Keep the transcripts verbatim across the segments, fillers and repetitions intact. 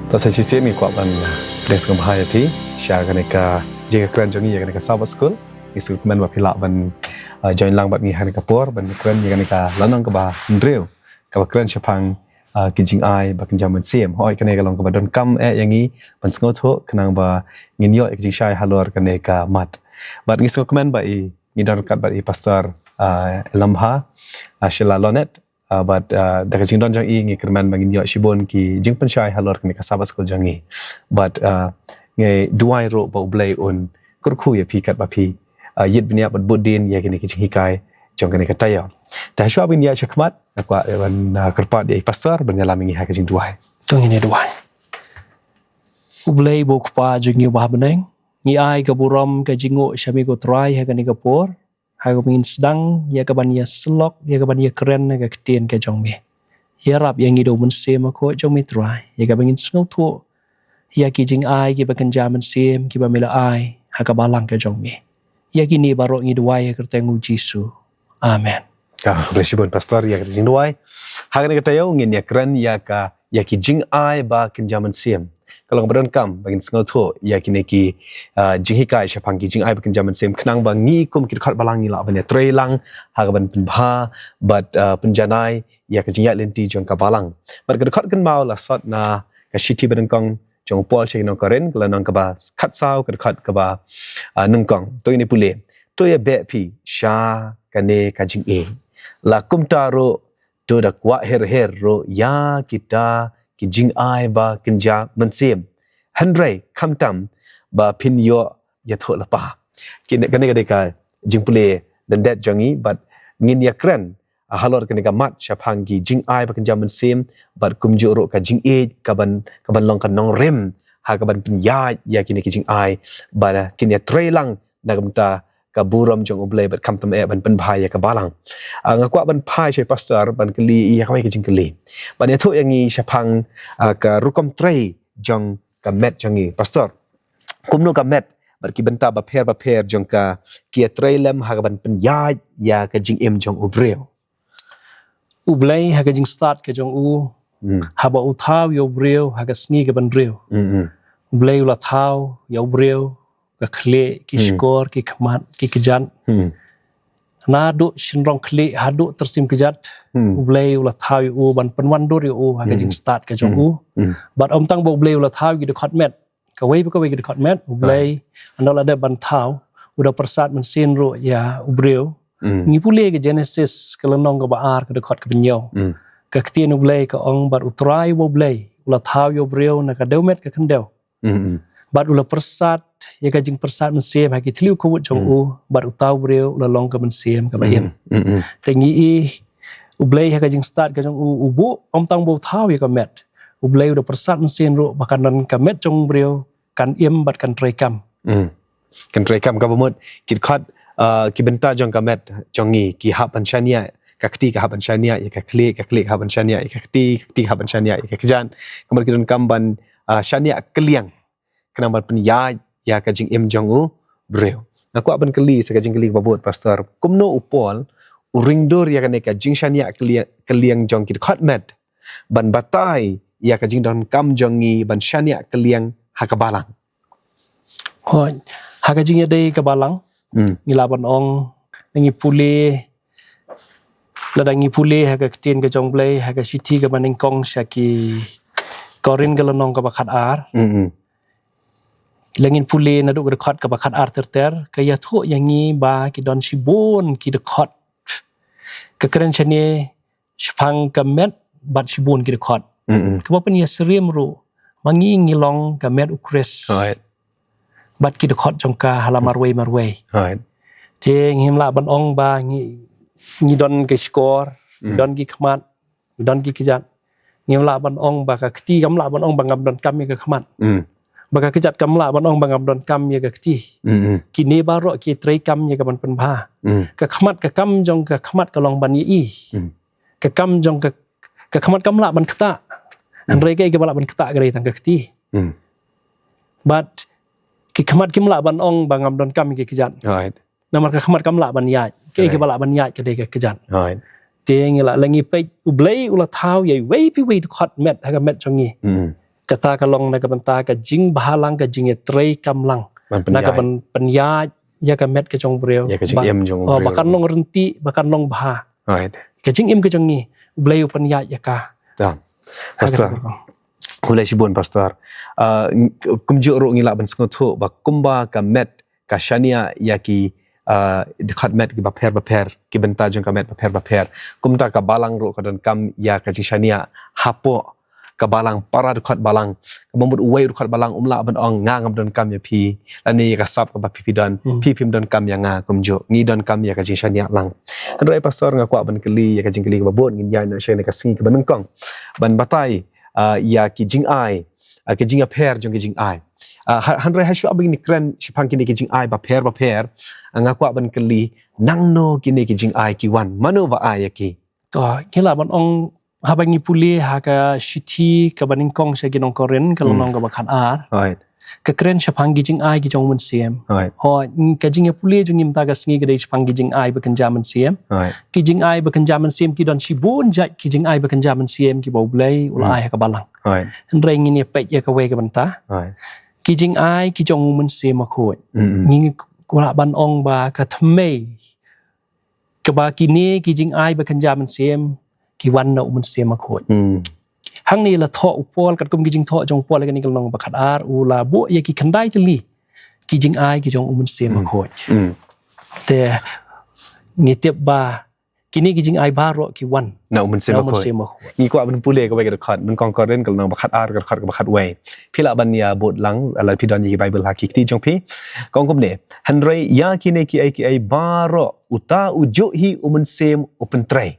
Te sa shisien ngi kwah ban pdiang sngewbha ïa phi sha kane ka jingkren jong ngi ïa kane ka Sabbath School. Ngi sngewkmen ba phi lah ban, uh, join lang bad ngi ha kane ka por ban kren ïa kane ka lynnong kaba hynriew, kaba kren shaphang, uh, ki jingai ba kynja mynsiem. Hooid, kane ka long kaba donkam eh ïa ngi ban sngewthuh khnang ba ngin ïoh ïa ka jingshai halor kane ka mat. Bad ngi sngewkmen ba i ngi don ryngkat bad i Pastor, uh, Lambha, uh, Sheila Lonet, uh, bad, uh, da ka jingdon jong i ngi kyrmen ba ngin ïoh shibun ki jingpynshai halor kane ka Sabbath School jong ngi. Bad, uh, ngi duwai ruh ba U Blei un kyrkhu ïa phi katba phi, uh, ïit bniah bad bud dien ïa kine ki jinghikai jong kane ka taïew. Te shuwa ban ïa shakhmat, nga kwah ban, uh, kyrpad ïa i Pastor ban ïalam ïa ngi ha ka jingduwai. To ngin ïa duwai. U Blei ba u Kpa jong ngi uba ha bneng, ngi ai ka burom ka jingnguh sha me ko Trai ha kane ka por, ha kaba ngin sdang ïa kaban ïa syllok, ïa kaban ïa kren na ka ktien ka jong me. Ïarap ïa ngi da u Mynsiem Bakhuid jong me Trai, ïa kaba ngin sngewthuh ïa ki jingai kiba kynja mynsiem kiba me la ai ha ka balang ka jong me. Ïa kine baroh ngi duwai ha ka kyrteng U Jisu. Amen. Ah, khublei shibun Pastor ïa ka jingduwai. Ha kane ka taïew ngin ïa kren ïa ka, ïa ki jingai ba kynja mynsiem. Ka long ba donkam ba ngin sngewthuh ïa kine ki, ah, jinghikai shaphang ki jingai ba kynja mynsiem khnang ba ngi kum ki dkhot balang ngi lah ban ïa trei lang ha kaban pynbha bad, ah, pynjanai ïa ka jingïaid lynti jong ka balang. Bad ka dkhot kynmaw la sot na ka shithi ba nyngkong jong u Paul sha ki nong Korinth, ka lynnong kaba khatsaw, ka dkhot kaba, ah, nyngkong. To ngin ïa pule. To ïa beh phi sha kane ka jingïeit, la kumta ruh to da kwah her her ruh ïa kita ki jingai ba kynja mynsiem. Hynrei khamtam ba phin ïoh ïathuh lypa. Kine, kane ka dei ka jingpule lyndet jong ngi bad ngin ïa kren, ah, halor kane ka mat shaphang ki jingai ba kynja mynsiem bad kumjuh ruh ka jingïeit kaban, kaban long ka nongrim ha kaban pynïaid ïa kine ki jingai ba kin ïa trei lang na ka bynta ka burom jong U Blei bad khamtam eh ban pynbha ïa ka balang. Ah, nga kwah ban phai sha i Pastor ban kylli ïa kawei ka jingkylli ban ïathuh ïa ngi shaphang, ah, ka rukom trei jong ka met jong ngi Pastor. Kumno ka met bad ki bynta bapher bapher jong ka ki ïa trei lem ha kaban pynïaid ïa ka jingim jong u briew? U Blei ha ka jingstad ka jong u, hmm, haba u thaw ïa u briew ha ka sngi kaba hynriew. Hmm, hmm. U Blei u la thaw ïa u briew ka khlieh, ki, hmm, shkor, ki khmat, ki kjat. Hmm. Naduh shynrong khlieh haduh tyrsim kjat, hmm, U Blei u la thaw ïa u ban pynwandur ïa u ha ka, hmm, jingstad ka jong, hmm, u. Hmm. Bad ym tang ba U Blei u la thaw ïa ki dkhot met, kawei pa kawei ki dkhot met, U Blei, ah, haba u la dep ban thaw, u da pyrsad mynsiem ruh ïa u briew. Mm. Ngi pule ka Genesis ka lynnong kaba ar ka dkhot kaba hynñiew. Mm. Ka ktien U Blei ka ong, bad U Trai uba U Blei u la thaw ïa u briew na ka dewmet ka khyndew. Mm, mm. Bad u la pyrsad ïa ka jingpyrsad mynsiem ha ki thliew kawut jong, mm, u, bad uta u briew u la long ka mynsiem kaba im. Mm, mm. Te ngi i U Blei ha ka jingstad ka jong u, u buh, ym tang ba u thaw ïa ka met, U Blei u da pyrsad mynsiem ruh ba kan don ka met jong u briew kan im bad kan treikam. Mm. Kan treikam kaba mut ki dkhot, uh, ki bynta jong ka met jong ngi ki hap ban shaniah, ka kti ka hap ban shaniah ïa ka khlieh, ka khlieh ka hap ban shaniah ïa ka kti, ka kti ka hap ban shaniah ïa ka kjat. Ka mut ki donkam ban, uh, shaniah kylliang khnang ban pynïaid ïa ka jingim jong u briew. Nga kwah ban kylli sa ka jingkylli kaba bud, Pastor. Kumno u Paul u ringdur ïa kane ka jingshaniah kylliang, kylliang jong ki dkhot met ban batai ïa ka jingdonkam jong ngi ban shaniah kylliang ha ka balang? Hooid, ha ka jingïadei ka balang, mm, ngi lah ban ong, ngi pule, lada ngi pule ha ka ktien ka jong U Blei, ha ka shithi kaba nyngkong sha ki Korinth ka lynnong kaba khatar. Mm, mm. Lada ngin pule naduh ka dkhot kaba khatar ter ter, ka ïathuh ïa ngi ba ki don shibun ki dkhot. Ka kren shane shaphang ka met bad shibun ki dkhot. Mm, mm. Kaba pynïasyriem ruh ba ngi ngi long ka met U Khrist. Right. Bad ki dkhot jong ka ha la, mm, marwei marwei. Right. Te ngim lah ban ong ba ngi, ngi don ki shkor, mm, don ki khmat, don ki kjat. Ngim lah ban ong ba ka kti, kam lah ban ong ba ngam donkam ïa ka khmat. Mm. Ba ka kjat kam lah ban ong ba ngam donkam ïa ka kti. Mm, mm. Kine baroh ki treikam ïa kaban pynbha. Mm. Ka khmat, ka kam jong ka khmat ka long ban ïohi. Mm. Ka kam jong ka, ka khmat kam lah ban ktah. Mm. Hynrei kaei kaba lah ban ktah ka dei tang ka kti. Mm. Bad ki khmat kim lah ban ong ba ngam donkam ïa ka kjat. Right. Namar ka khmat kam lah ban ïaid. Kaei, right, kaba lah ban ïaid ka dei ka kjat. Right. Te ngi lah, lada ngi peit, U Blei u la thaw ïa iwei pa iwei dkhot met ha ka met jong ngi. Mm. Kata ka long na ka bynta ka jingbhalang, ka jingïatreilang. Ban pynïaid. Na ka ban pynïaid ïa ka met ka jong u briew. Ïa ka jingim jong u briew. Oh, ba kan long rynti, ba kan long bha. Right. Ka jingim ka jong ngi, u Blei u pynïaid ïa ka. Pastor. Khublei shibun, Pastor. Uh, kumjuh ruh ngi lah ban sngewthuh ba kumba ka met ka shaniah ïa ki, uh, dkhot met ki bapher bapher, ki bynta jong ka met bapher bapher. Kumta ka balang ruh ka donkam ïa ka jingshaniah hapoh ka balang, para dkhot balang. Kaba mut uwei u dkhot balang um lah ban ong nga ngam donkam ïa phi, lane ïa ka sap kaba phi phi don, phi phim donkam ïa nga kumjuh. Ngi donkam ïa ka jingshaniah lang. Hynrei Pastor, nga kwah ban kylli ïa ka jingkylli kaba bud, ngin ïaid noh sha kane ka sngi kaba nyngkong ban batai, uh, ïa ki jingai, uh, ki jingïapher jong ki jingai. Uh, hynrei ha shuwa ba ngin kren shaphang kine ki jingai bapher bapher, uh, nga kwah ban kylli, nangno kine ki jingai ki wan, mano ba ai ïa ki? To, ngi lah ban ong, haba ngi pule ha ka shithi kaba nyngkong sha ki nong Korinth, ka lynnong kaba khatar. Ka kren shaphang ki jingai ki jong u Mynsiem. Hooid, ka jingïapule jong ngi mynta ka sngi ka dei shaphang ki jingai ba kynja mynsiem. Ki jingai ba kynja mynsiem ki don shibun jait ki jingai ba kynja mynsiem kiba u Blei u la ai ha ka balang. Hynrei ngin ïa peit ïa kawei ka bynta. Ki jingai ki jong u Mynsiem Bakhuid. Ngi kwah lah ban ong ba ka thymmei kaba kine ki jingai ba kynja mynsiem ki wan na u Mynsiem Bakhuid. Hangne la thoh u Paul, katkum ki jingthoh jong u Paul ha kane ka lynnong ba khatar, u la buh ïa ki khyndai tylli ki jingai ki jong u Mynsiem Bakhuid. Te ngi tip ba kine ki jingai baroh ki wan na u Mynsiem Bakhuid. Ngi kwah ban pule kawei ka dkhot, Nyngkong Korinth ka lynnong ba khatar, ka dkhot kaba khatwei. Phi lah ban ïa bud lang, lada phi don ïa ki Baibl ha ki kti jong phi. Ka ong kumne, hynrei ïa kine kiei kiei baroh uta u juh hi u Mynsiem u pyntrei.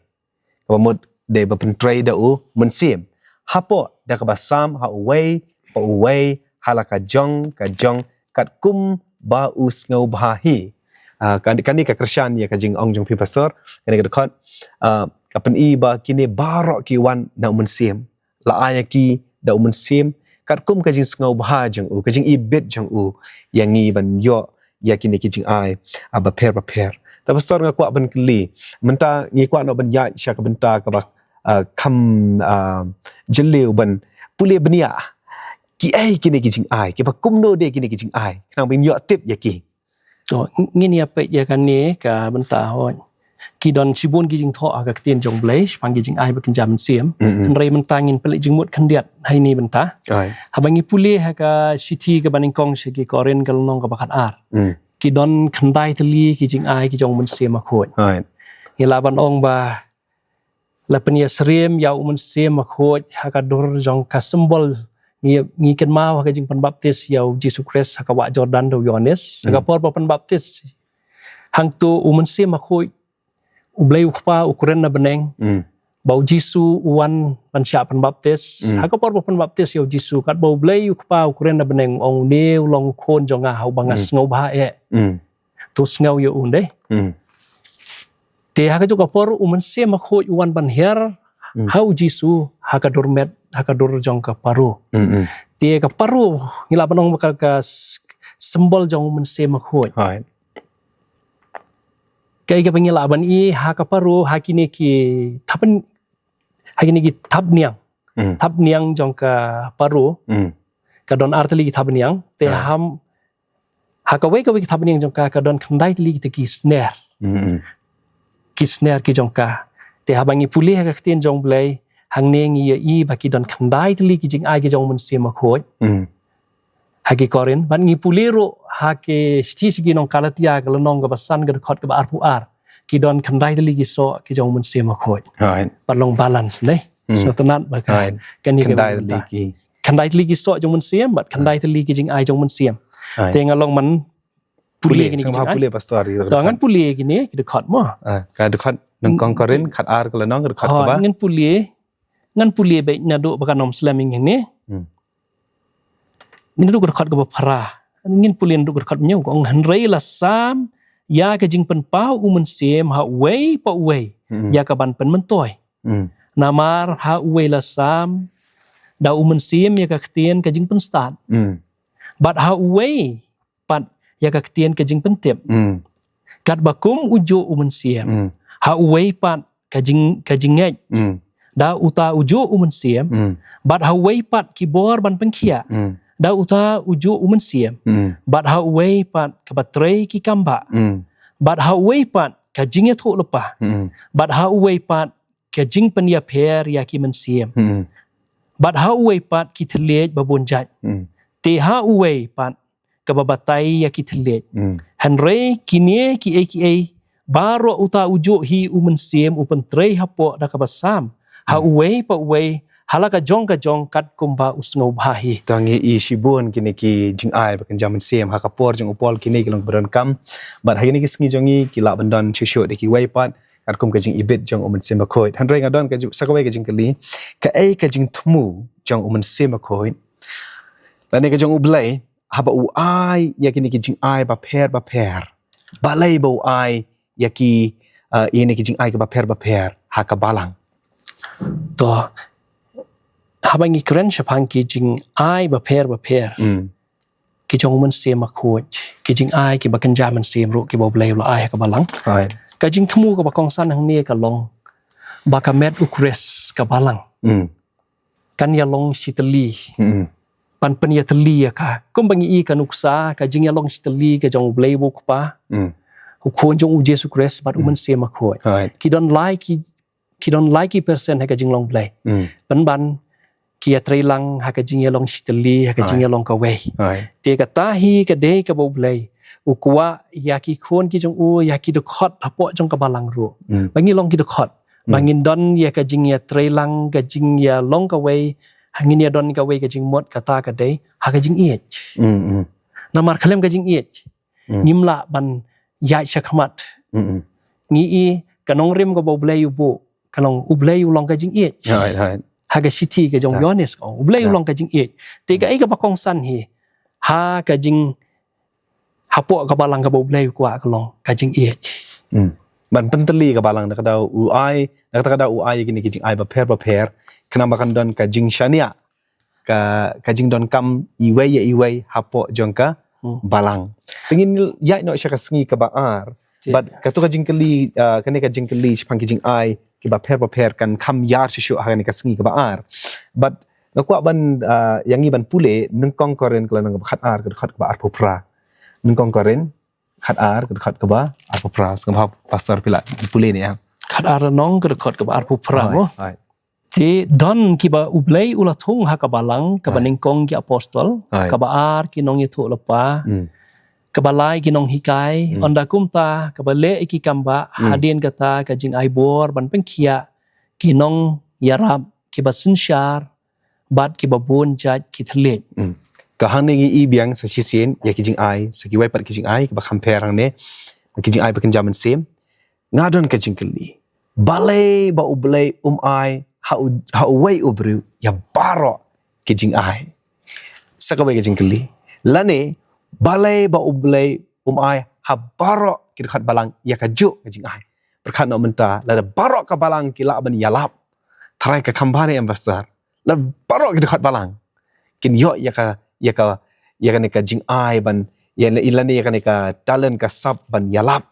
Kaba mut dei ba pyntrei da u Mynsiem. Hapoh da kaba sam ha uwei pa uwei ha la ka jong ka jong katkum ba u sngewbha hi. Ah, kane, kane ka kyrshan ïa ka jingong jong phi Pastor, kane ka dkhot, ah, ka pyni ba kine baroh ki wan na u Mynsiem. La ai ïa ki da u Mynsiem katkum ka jingsngewbha jong u, ka jingibit jong u ïa ngi ban ïoh ïa kine ki jingai, ah, bapher bapher. Te Pastor, nga kwah ban kylli, mynta ngi kwah noh ban ïaid sha ka bynta kaba, ah, kham, ah, jylliew ban pule bniah kiei kine ki jingai, kiba kumno de kine ki jingai, khnang ba ngin ïoh tip ïa ki. To, ngin ïa peit ïa kane ka bynta, hooid. Ki don shibun ki jingthoh ha ka ktien jong u Blei shaphang ki jingai ba kynja mynsiem. Hynrei mynta ngin pynleit jingmut khyndiat ha ine i bynta. Haba ngi pule ha ka shithi kaba nyngkong sha ki Korinth ka lynnong kaba khatar, ki don khyndai tylli ki jingai ki jong u Mynsiem Bakhuid. Ngi lah ban ong ba la pynïasyriem ïa u Mynsiem Bakhuid ha ka dur jong ka symbol. Ngi, ngi kynmaw ha ka jingpynbaptis ïa u Jisu Khrist ha ka wah Jordan da u Ïohannes. Ha ka por ba pynbaptis, hangto u Mynsiem Bakhuid, u Blei u Kpa u kren na bneng. Ba u Jisu u wan ban shah pynbaptis. Ha ka por ba pynbaptis ïa u Jisu, katba u Blei u Kpa u kren na bneng, u ong, une u long u Khun jong nga ha uba nga sngewbha eh. To sngew ïa u, ym dei? Te ha kajuh ka por u Mynsiem Bakhuid u wan ban hiar ha u Jisu ha ka dur met, ha ka dur jong ka paro. Te ka paro ngi lah ban ong ba ka, ka s-, symbol jong u Mynsiem Bakhuid. Kaei kaba ngi lah ban i ha ka paro, ha kine ki thapniang, ha kine ki thapniang. Thapniang jong ka paro. Ka don ar tylli ki thapniang. Te ham ha kawei kawei ki thapniang jong ka, ka don khyndai tylli kita ki sner. Ki sner ki jong ka. Te haba ngi pule ha ka ktien jong u Blei, hangne ngi ïohi ba ki don khyndai tylli ki jingai ki jong u Mynsiem Bakhuid. Ha ki Korinth, bad ngi pule ruh ha ki shithi sha ki nong Galatia ka lynnong kaba san ka dkhot kaba arphew ar, ki don khyndai tylli ki soh ki jong u Mynsiem Bakhuid. Bad long balance, ne? So tynat ba ka, kane ka khyndai tylli ki soh jong u Mynsiem bad khyndai tylli ki jingai jong u Mynsiem. Te nga long ban pule kine ki jingai. Pule, Pastor. To ngan pule kine ki dkhot mo. Ka dkhot Nyngkong Korinth khatar ka lynnong, ka dkhot kaba. Ngan pule, ngan pule beit naduh ba kan ym slem ïa ngi ne. Naduh ka dkhot kaba phra. Ngin pule naduh ka dkhot hynñiew, ka ong, hynrei la sam ïa ka jingpynpaw u Mynsiem ha uwei pa uwei ïa ka ban pynmyntoi. Namar ha uwei la sam da u Mynsiem ïa ka ktien ka jingpynstad. Bad ha uwei pat ïa ka ktien ka jingpyntip. Katba kum u juh u Mynsiem. Ha uwei pat ka jing, ka jingngeit. da uta u juh u mynsiem, bad ha uwei pat ki bor ban pynkhiah, da uta u juh u mynsiem, bad ha uwei pat kaba trei ki kambah, bad ha uwei pat ka jingïathuhlypa, bad ha uwei pat ka jingpynïapher ïa ki mynsiem, bad ha uwei pat ki thylliej ba bun jait. Te ha uwei pat kaba batai ïa ki thylliej. Hynrei kine kiei kiei baroh uta u juh hi u mynsiem u pyntrei hapoh da kaba sam ha uwei pa uwei ha la ka jong ka jong katkum ba u sngewbha hi. To ngi i shibun kine ki jingai ba kynja mynsiem ha ka por jong u Paul kine ki long ba donkam. Bad ha kine ki sngi jong ngi ki lah ban don shuh shuh da kiwei pat katkum ka jingibit jong u Mynsiem Bakhuid. Hynrei nga don ka ju-, sa kawei ka jingkylli. Kaei ka jingthmu jong u Mynsiem Bakhuid? Lane ka jong u Blei, haba u ai ïa kine ki jingai bapher bapher. Balei ba u ai ïa ki, uh, ïa kine ki jingai ki bapher bapher ha ka balang? To, haba ngi kren shaphang ki jingai bapher bapher, ki jong u Mynsiem Bakhuid, ki jingai kiba kynja mynsiem ruh kiba u Blei u la ai ha ka balang. Ka jingthmu kaba kongsan hangne ka long ba ka met u Khrist ka balang kan ïalong shitylli. Ban pynïatylli ïa ka. Kumba ngi i ka nuksa, ka jingïalong shitylli ka jong u Blei u Kpa, u Khun jong u Jisu Khrist bad u Mynsiem Bakhuid. Ki don lai ki, ki don lai ki persen ha ka jinglong Blei. Pynban ki ïatreilang ha ka jingïalong shitylli, ha ka jingïalong kawei. Te kata hi ka dei kaba u Blei u kwah ïa ki khun ki jong u, ïa ki dkhot hapoh jong ka balang ruh. Ba ngi long ki dkhot. Ba ngin don ïa ka jingïatreilang, ka jingïalong kawei, ha ngin ïadon kawei ka jingmut, kata ka dei ha ka jingïeit. Namar khlem ka jingïeit ngim lah ban ïaid shakhmat. Ngi i ka nongrim kaba u Blei u buh, ka long u Blei u long ka jingïeit. Ha ka shithi ka jong u Ïoannis ka ong u Blei u long ka jingïeit. Te kaei kaba kongsan hi ha ka jing hapoh ka balang kaba u Blei u kwah ka long ka jingïeit. Ban pyntylli ka balang da kata u ai, da kata u ai kine ki jingai bapher bapher. Khnang ba kan don ka jingshaniah, ka, ka jingdonkam iwei ïa iwei hapoh jong ka balang. Te ngin ïaid noh sha ka sngi kaba ar. Bad kato ka jingkylli, uh, kane ka jingkylli shaphang ki jingai kiba pher bapher kan kham ïar shuh shuh ha kane ka sngi kaba ar. Bad nga kwah ban, uh, ïa ngi ban pule Nyngkong Korinth ka lynnong kaba khatar ka dkhot kaba arphew phra. Nyngkong Korinth khatar ka dkhot kaba arphew phra. Sngewbha Pastor phi lah pule ne em. Khatar lynnong ka dkhot kaba arphew phra mo. Te don kiba u Blei u la thung ha ka balang, kaba nyngkong ki apostol, kaba ar ki nongïathuhlypa, kaba lai ki nonghikai, ynda kumta kaba leh ki kambah, hadien kata ka jingai bor ban pynkhiah ki nongïarap kiba synshar bad kiba bun jait ki thylliej. To hangne ngi i biang sa shisien ïa ki jingai, sa kiwei pat ki jingai kiba kham pher hangne, ki jingai ba kynja mynsiem. Nga don ka jingkylli. Balei ba u Blei um ai ha u, ha uwei u briew ïa baroh ki jingai? Sa kawei ka jingkylli. Lane balei ba u Blei um ai ha baroh ki dkhot balang ïa kajuh ka jingai? Pyrkhat noh mynta, lada baroh ka balang ki lah ban ïalap, tharai ka kham bha ne em Pastor? Lada baroh ki dkhot balang kin ïoh ïa ka, ïa ka, ïa kane ka jingai ban, ïa, lane ïa kane ka talent ka sap ban ïalap.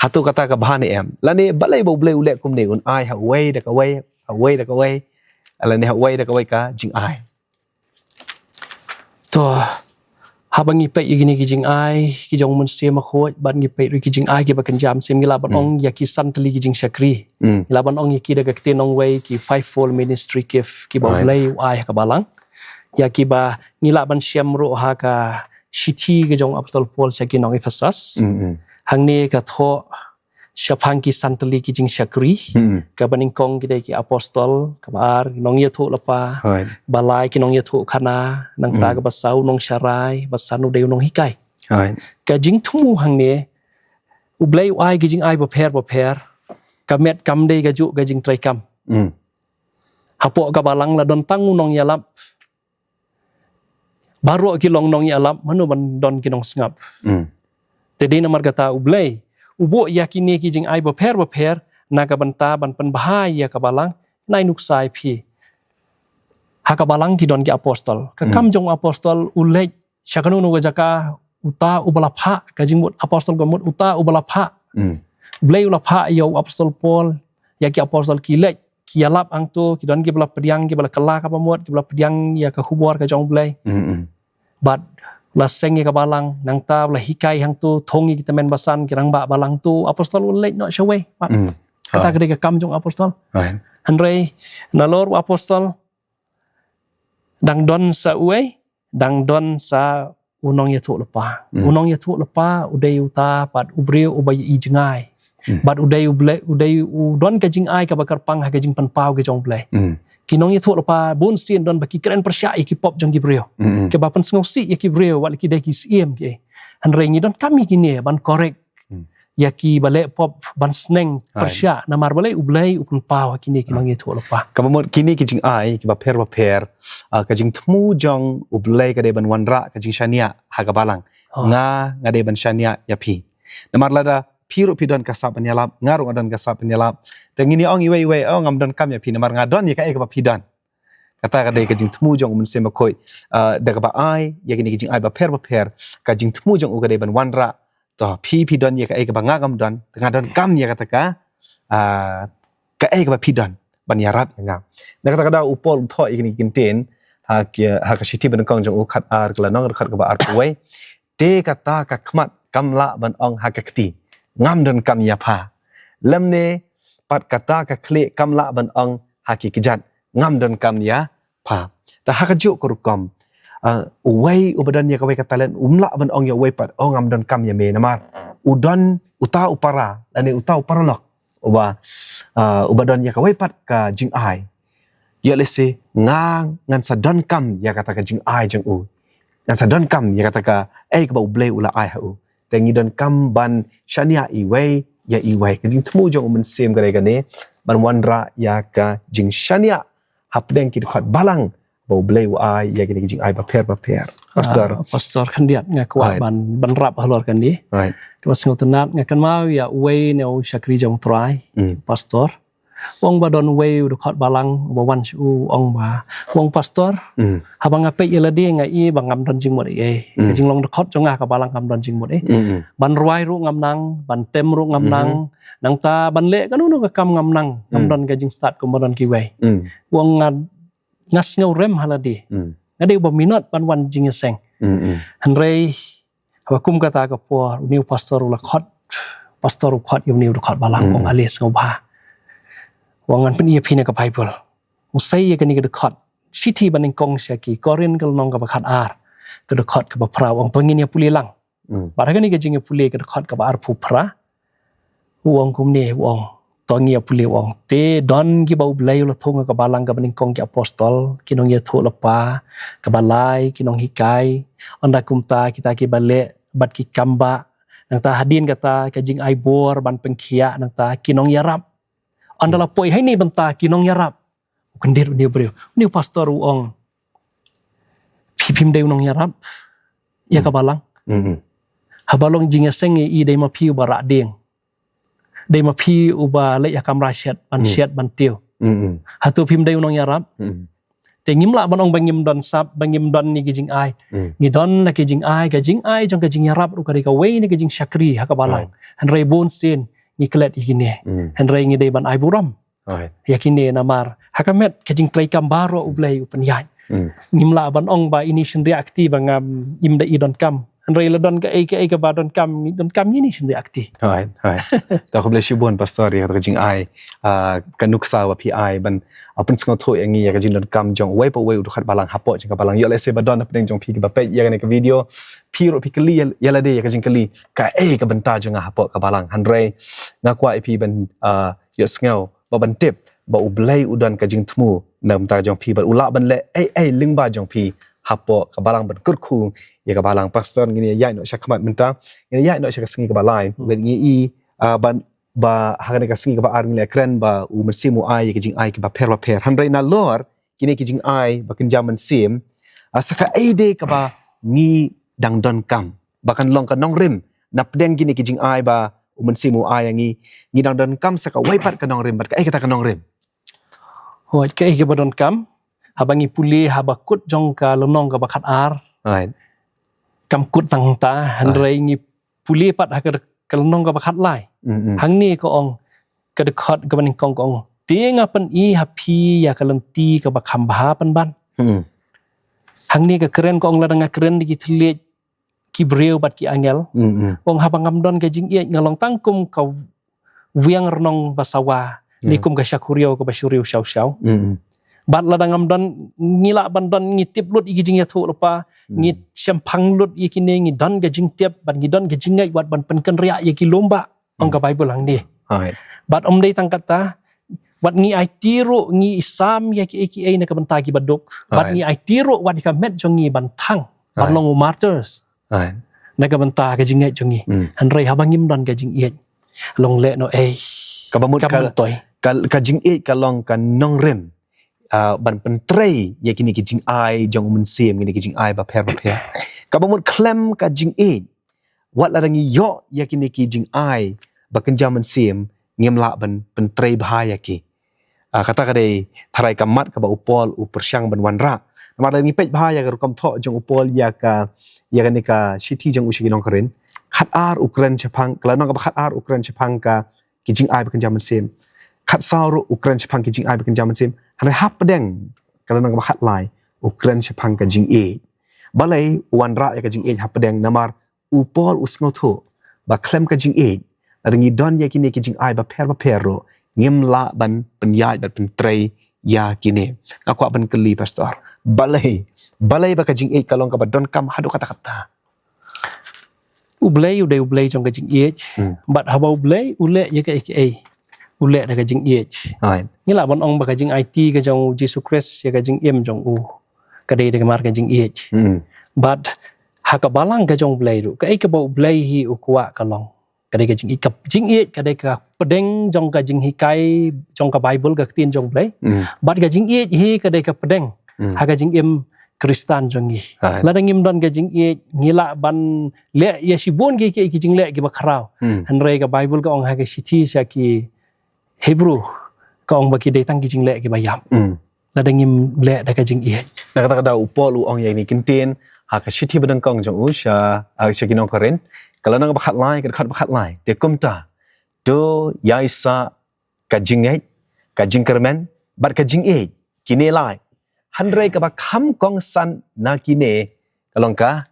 Hato kata ka bha ne em? Lane balei ba u Blei u leh kumne, un ai ha uwei da kawei, ha uwei da kawei, lane ha uwei da kawei ka jingai? To, haba ngi peit ïa kine ki jingai ki jong u Mynsiem Bakhuid, bad ngi peit ruh ki jingai kiba kynja mynsiem, ngi lah ban ong ïa ki san tylli ki jingshakri. Ngi lah ban ong ïa ki da ka ktien nongwei ki fivefold ministry gift kiba u Blei u ai ha ka balang. Ïa kiba ngi lah ban shem ruh ha ka shithi ka jong u Apostol Paul sha ki nong Ephesus. Hangne ka thoh shaphang ki san tylli ki jingshakri. Kaba nyngkong ki dei ki apostol, kaba ar ki nongïathuhlypa, ba lai ki nongïathuhkhana, nangta kaba saw nongsharai, ba san u dei u nonghikai. Ka jingthmu hangne, u Blei u ai ki jingai bapher bapher, ka met kam dei kajuh ka jingtreikam. Hapoh ka balang la don tang u nongïalap, baroh ki long nongïalap, mano ban don ki nongsngap? Te dei namar kata u Blei u buh ïa kine ki jingai bapher bapher na ka bynta ban pynbha ïa ka balang. Nai nuksa ïa phi, ha ka balang ki don ki apostol. Ka kam jong u apostol u leit sha kano kano ka jaka, uta uba la phah, ka jingmut apostol ka mut uta uba la phah. U Blei u la phah ïa u Apostol Paul, ïa ki apostol ki leit, ki ïalap hangto, ki don kiba la pdiang, kiba la kylla kaba mut, kiba la pdiang ïa ka khubor ka jong U Blei. Mm, mm. Bad la seng ïa ka balang, nangta ba la hikai hangto, thung ïa ki tymmen basan, ki rangbah balang to, apostol u leit noh shawei. Bad Mm. kata Ah. ka dei ka kam jong apostol. Right. Hynrei nalor u apostol dang don sa uei, dang don sa u nongïathuhlypa. Mm. U nongïathuhlypa u dei uta pat u briew uba ïohi jngai. Mm. Bad u dei U Blei, u dei u don ka jingai kaba kyrpang ha ka jingpynpaw ka jong U Blei. Mm. Ki nongïathuhlypa bun sien don ba ki kren pyrshah ïa ki pop jong ki briew. Mm, mm. Kiba pynsngewsih ïa ki briew wat la ki dei ki syiem ki. Hynrei ngi donkam ïa kine ban correct Mm. ïa kiba leh pop ban sneng Hai. pyrshah namar balei U Blei u pynpaw ha kine ki Ah. nongïathuhlypa. Kaba mut kine ki jingai kiba pher bapher, ah, ka jingthmu jong U Blei ka dei ban wanrah ka jingshaniah ha ka balang. Oh. Nga, nga dei ban shaniah ïa phi. Namar lada phi ruh phi don ka sap ban ïalap, nga ruh nga don ka sap ban ïalap. Te ngin ïa ong iwei iwei, oh, ngam donkam ïa phi namar nga don ïa kaei kaba phi don. Kata ka dei ka jingthmu jong U Mynsiem Bakhuid, ah, da kaba ai ïa kine ki jingai bapher bapher, ka jingthmu jong u ka dei ban wanrah. To, phi phi don ïa kaei kaba nga ngam don, te nga donkam ïa kata ka, ah, kaei kaba phi don ban ïarap ïa nga. Na kata ka daw u Paul u thoh ïa kine ki kyntien ha ki, ha ka shithi ba nyngkong jong u khatar, ka lynnong dkhot kaba arphew wei. Te kata ka khmat kam lah ban ong ha ka kti, ngam donkam ïa pha. Lymne pat kata ka khlieh kam lah ban ong ha ki kjat, ngam donkam ïa pha. Te ha kajuh ka rukom, ah, uwei uba don ïa kawei ka talent um lah ban ong ïa uwei pat, oh, ngam donkam ïa me namar u don uta u para lane uta u paralok uba, ah, uba don ïa kawei pat ka jingai. Ïoh lehse nga ngan sa donkam ïa kata ka jingai jong u. Ngan sa donkam ïa kata kaei kaba U Blei u la ai ha u. Te ngi donkam ban shaniah iwei ïa iwei. Ka jingthmu jong U Mynsiem ka dei kane, ban wanrah ïa ka jingshaniah hapdeng ki dkhot balang ba U Blei u ai ïa kine ki jingai bapher bapher. Pastor. Ah, Pastor khyndiat nga kwah Right. ban, ban wrap halor kane. Right. Kaba sngewtynnat nga kynmaw ïa uwei na u shakri jong U Trai. Mm. Pastor. U ong ba don uwei u dkhot balang uba wan sha u, u ong ba, u ong, Pastor, Mm. haba nga peit ïa lade nga i ba ngam don jingmut ei ei. Ka Mm. jinglong dkhot jong nga ha ka balang ngam don jingmut ei. Mm, mm. Ban rwai ruh ngam nang, ban tem ruh ngam Mhm. nang, nangta ban leh kano kano ka kam ngam nang, ngam Mm. don ka jingstad kumba don kiwei. Mm. U ong nga, nga sngew rem ha lade. Mm. Nga dei uba minot ban wan jingïaseng. Mm, mm. Hynrei haba kum kata ka por, une u pastor u la khot, pastor u khot ïa une u dkhot balang, Mm. u ong, ale sngewbha. U ong ngan pyni ïa phi na ka Baibl. U sei ïa kane ka dkhot. Shithi ba nyngkong sha ki Korinth ka lynnong kaba khatar, ka dkhot kaba phra, u ong to ngin ïa pule lang. Mm. Bad ha kane ka jingïapule ka dkhot kaba arphew phra, u ong kumne, u ong, to ngi ïa pule, u ong, te don kiba U Blei u la thung ha ka balang kaba nyngkong ki apostol, ki nongïathuhlypa, kaba lai ki nonghikai, ynda kumta kita kiba leh bad ki kam ba, nangta hadien kata ka jingai bor ban pynkhiah, nangta ki nongïarap. Ynda la poi ha ine i bynta ki nongïarap, u kyndit une u briew. Une u pastor u ong, phi phim dei u nongïarap ïa ka balang. Mm, mm. Haba long jingïaseng ïa i, dei ma phi uba rah dieng, dei ma phi uba leit ïa kamra shet ban Mm. shet ban tiew. Mm, mm. Hato phim dei u nongïarap? Mm. Te ngim lah ban ong ba ngim don sap, ba ngim don ïa ki jingai. Mm. Ngi don la ki jingai, ka jingai jong ka jingïarap ruh ka dei kawei na ki jingshakri ha ka balang. Right. Hynrei bun sien ngi klet ïa kine. Mm. Hynrei ngi dei ban ai burom. Right. Ïa kine namar ha ka met ka jingtrei kam baroh U Blei u pynïaid. Mm. Ngim lah ban ong ba ine i shynriah kti ba ngam, im da i donkam. Hynrei la don kaei kaei kaba donkam, donkam ïa ine i shynriah kti. Right, right. To khublei shibun Pastor ïa ka jingai, ah, ka nuksa ba phi ai ban, ah, pynsngewthuh ïa ngi ïa ka jingdonkam jong uwei pa uwei u dkhot balang hapoh jong ka balang. Ïoh lehse ba don hapdeng jong phi kiba peit ïa kane ka video, phi ruh phi kylli ïa, ïa lade ïa ka jingkylli, kaei ka bynta jong nga hapoh ka balang. Hynrei nga kwah ïa phi ban, ah, ïohsngew ba ban tip ba U Blei u don ka jingthmu na ka bynta jong phi bad u lah ban leh ei ei lyngba jong phi hapoh ka balang ban kyrkhu ïa ka balang. Pastor, ngin ïa ïaid noh sha khmat mynta, ngin ïa ïaid noh sha ka sngi kaba lai. Hmm. Ngin ïa i, ah, ban, ba ha kane ka sngi kaba ar ngin ïa kren ba U Mynsiem u ai ïa ka jingai kiba pher bapher. Hynrei nalor kine ki jingai ba kynja mynsiem, ah, sa kaei de kaba ngi dang donkam ba kan long ka nongrim na pdeng kine ki jingai ba U Mynsiem u ai ïa ngi, ngi dang donkam sa kawei pat ka nongrim, bad kaei kata ka nongrim? Hooid, kaei kaba donkam, haba ngi pule ha Bakut jong ka lynnong kaba khatar. Right. Kam kut tang hangta, hynrei ngi pule pat ha ka, ka lynnong kaba khatlai. Mm, mm. Hangne ka ong, ka dkhot kaba nyngkong ka ong, Te nga pyni ha phi ïa ka lynti kaba kham bha pynban. Hmm. Hangne ka kren ka ong lada nga kren da ki thylliej ki briew bad ki angel. Hmm, hmm. Ong haba ngam don ka jingïeit nga long tang kum ka wiang rnong ba sawa. Ne kum ka shakhuriaw kaba shuriaw shaw shaw. Hmm, hmm. Bad lada ngam don, ngi lah ban don, ngi tip lut ïa ki jingïathuhlypa, ngi shemphang lut ïa kine, ngi don ka jingtip, bad ngi don ka jingngeit wat ban pynkynriah ïa ki lum ba. Ong ka Bible hangne. Alright. Bad ym dei tang kata, wat ngi aiti ruh, ngi sam ïa kiei kiei na ka bynta ki baduk. Bad ngi aiti ruh wat ïa ka met jong ngi ban thang, ban long u martyrs. Alright. Na ka bynta ka jingngeit jong ngi. Hmm. Hynrei haba ngim don ka jingïeit, long leh noh ei. Kaba mut ka, ka, ka jingïeit ka long ka nongrim, ah, ban pyntrei ïa kine ki jingai jong u Mynsiem, kine ki jingai bapher bapher. Kaba mut khlem ka jingïeit, wat lada ngi ïoh ïa kine ki jingai ba kynja mynsiem, ngim lah ban pyntrei bha ïa ki. Ah, kata ka dei tharai ka mat kaba u Paul u pyrshang ban wanrah. Namar lada ngi peit bha ïa ka rukom thoh jong u Paul ïa ka, ïa kane ka shithi jong u sha ki nong Korinth. Khatar u kren shaphang, ka lynnong kaba khatar u kren shaphang ka ki jingai ba kynja mynsiem. Khatsaw ruh u kren shaphang ki jingai ba kynja mynsiem. Hynrei hapdeng ka lynnong kaba khatlai u kren shaphang ka jingïeit. Balei u wanrah ïa ka jingïeit hapdeng? Namar u Paul u sngewthuh ba khlem ka jingïeit, lada ngi don ïa kine ki jingai bapher bapher ruh, ngim lah ban pynïaid ban pyntrei ïa kine. Nga kwah ban kylli, Pastor, balei, balei ba ka jingïeit ka long kaba donkam haduh katta katta? U Blei u dei u Blei jong ka jingïeit. Hmm. Bad haba u Blei u leh ïa kaei kaei, u leh da ka jingïeit. Amen. Ngi lah ban ong ba ka jingaiti ka jong u Jisu Khrist ïa ka jingim jong u ka dei da ka mar ka jingïeit. Hmm. Bad ha ka balang ka jong u Blei ruh, kaei kaba u Blei hi u kwah ka long, ka dei ka jingïeit. Ka jingïeit ka dei ka pdeng jong ka jinghikai jong ka Bible, ka ktien jong u Blei. Hmm. Bad ka jingïeit hi ka dei ka pdeng, hmm, ha ka jingim Khristan jong ngi. Amen. Lada ngim don ka jingïeit, ngi lah ban leh ïa shibun ki, ki, ki jingleh kiba khraw. Hmm. Hynrei ka Bible ka ong ha ka shithi sha ki Hebru, ka ong ba ki dei tang ki jingleh kiba ïap. Hmm. Lada ngim leh da ka jingïeit. Na kata ka daw u Paul u ong ïa kine ki ktien ha ka shithi banyngkong jong u sha, ah, sha ki nong Korinth. Ka lynnong ba khatlai, ka dkhot ba khatlai. Te kumta, to ïaisah ka jingngeit, ka jingkyrmen bad ka jingïeit, kine lai. Hynrei kaba kham kongsan na kine ka long ka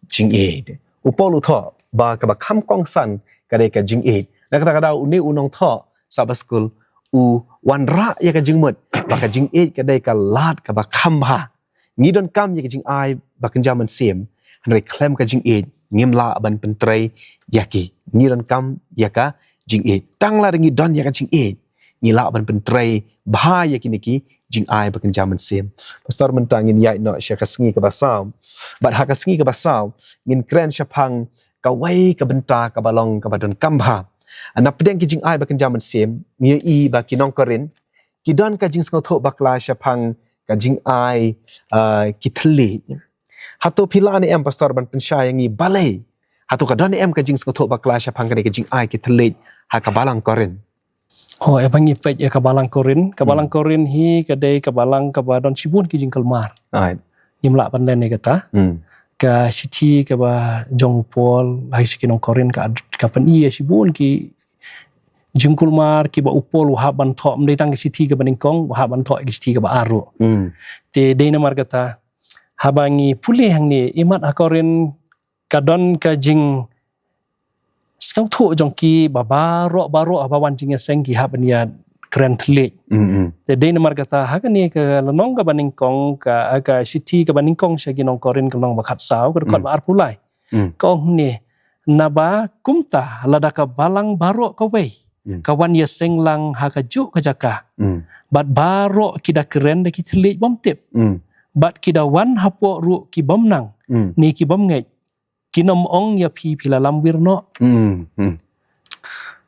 jingïeit. U Paul u thoh ba kaba kham kongsan ka dei ka jingïeit. Na kata ka daw une u nongthoh Sabbath School u wanrah ïa ka jingmut ba ka jingïeit ka dei ka lad kaba kham bha. Ngi donkam ïa ka jingai ba kynja mynsiem, hynrei khlem ka jingïeit ngim lah ban pyntrei ïa ki. Ngi donkam ïa ka jingïeit. Tang lada ngi don ïa ka jingïeit, ngi lah ban pyntrei bha ïa kine ki jingai ba kynja mynsiem. Pastor, mynta ngin ïaid noh sha ka sngi kaba saw. Bad ha ka sngi kaba saw ngin kren shaphang kawei ka bynta kaba long kaba donkam bha. Na pdeng ki jingai ba kynja mynsiem, ngi ïohi ba ki nong Korinth ki don ka jingsngewthuh bakla shaphang ka jingai, ah, ki thylliej. Hato phi lah ne em, Pastor, ban pynshai ïa ngi balei? Hato ka don ne em ka jingsngewthuh bakla shaphang kane ka jingai ki thylliej ha ka balang Korinth? Ho, eh, ba ngi peit ïa ka balang Korinth, ka balang Korinth hi ka dei ka balang kaba don shibun ki jingkulmar. Right. Ngim lah ban len ïa kata. Hmm. Ka shithi kaba jong u Paul ha ki nong Korinth ka, ka pyni ïa shibun ki jingkulmar kiba u Paul u hap ban thoh, ym dei tang ka shithi kaba nyngkong, u hap ban thoh ka shithi kaba ar ruh. Hmm. Te dei namar kata, haba ngi pule hangne, imat ha Korinth ka don ka jing sngewthuh jong ki ba baroh baroh haba wan jingïaseng ki hap ban ïa kren thylliej. Mm, mm. Te dei namar kata ha kane ka lynnong kaba nyngkong ka, ka shithi kaba nyngkong sha ki nong Korinth ka lynnong ba khatsaw ka dkhot ba arphew lai. Mm. Ka ong hangne, naba kumta lada ka balang baroh kawei ka wan ïaseng lang ha kajuh ka jaka. Mm. Bad baroh ki da kren da ki thylliej bym tip. Mm. Bad ki da wan hapoh ruh ki bym nang. Mm. Ne ki bym ngeit. Kin ym ong ïa phi phi la lamwir noh. Hmm, hmm.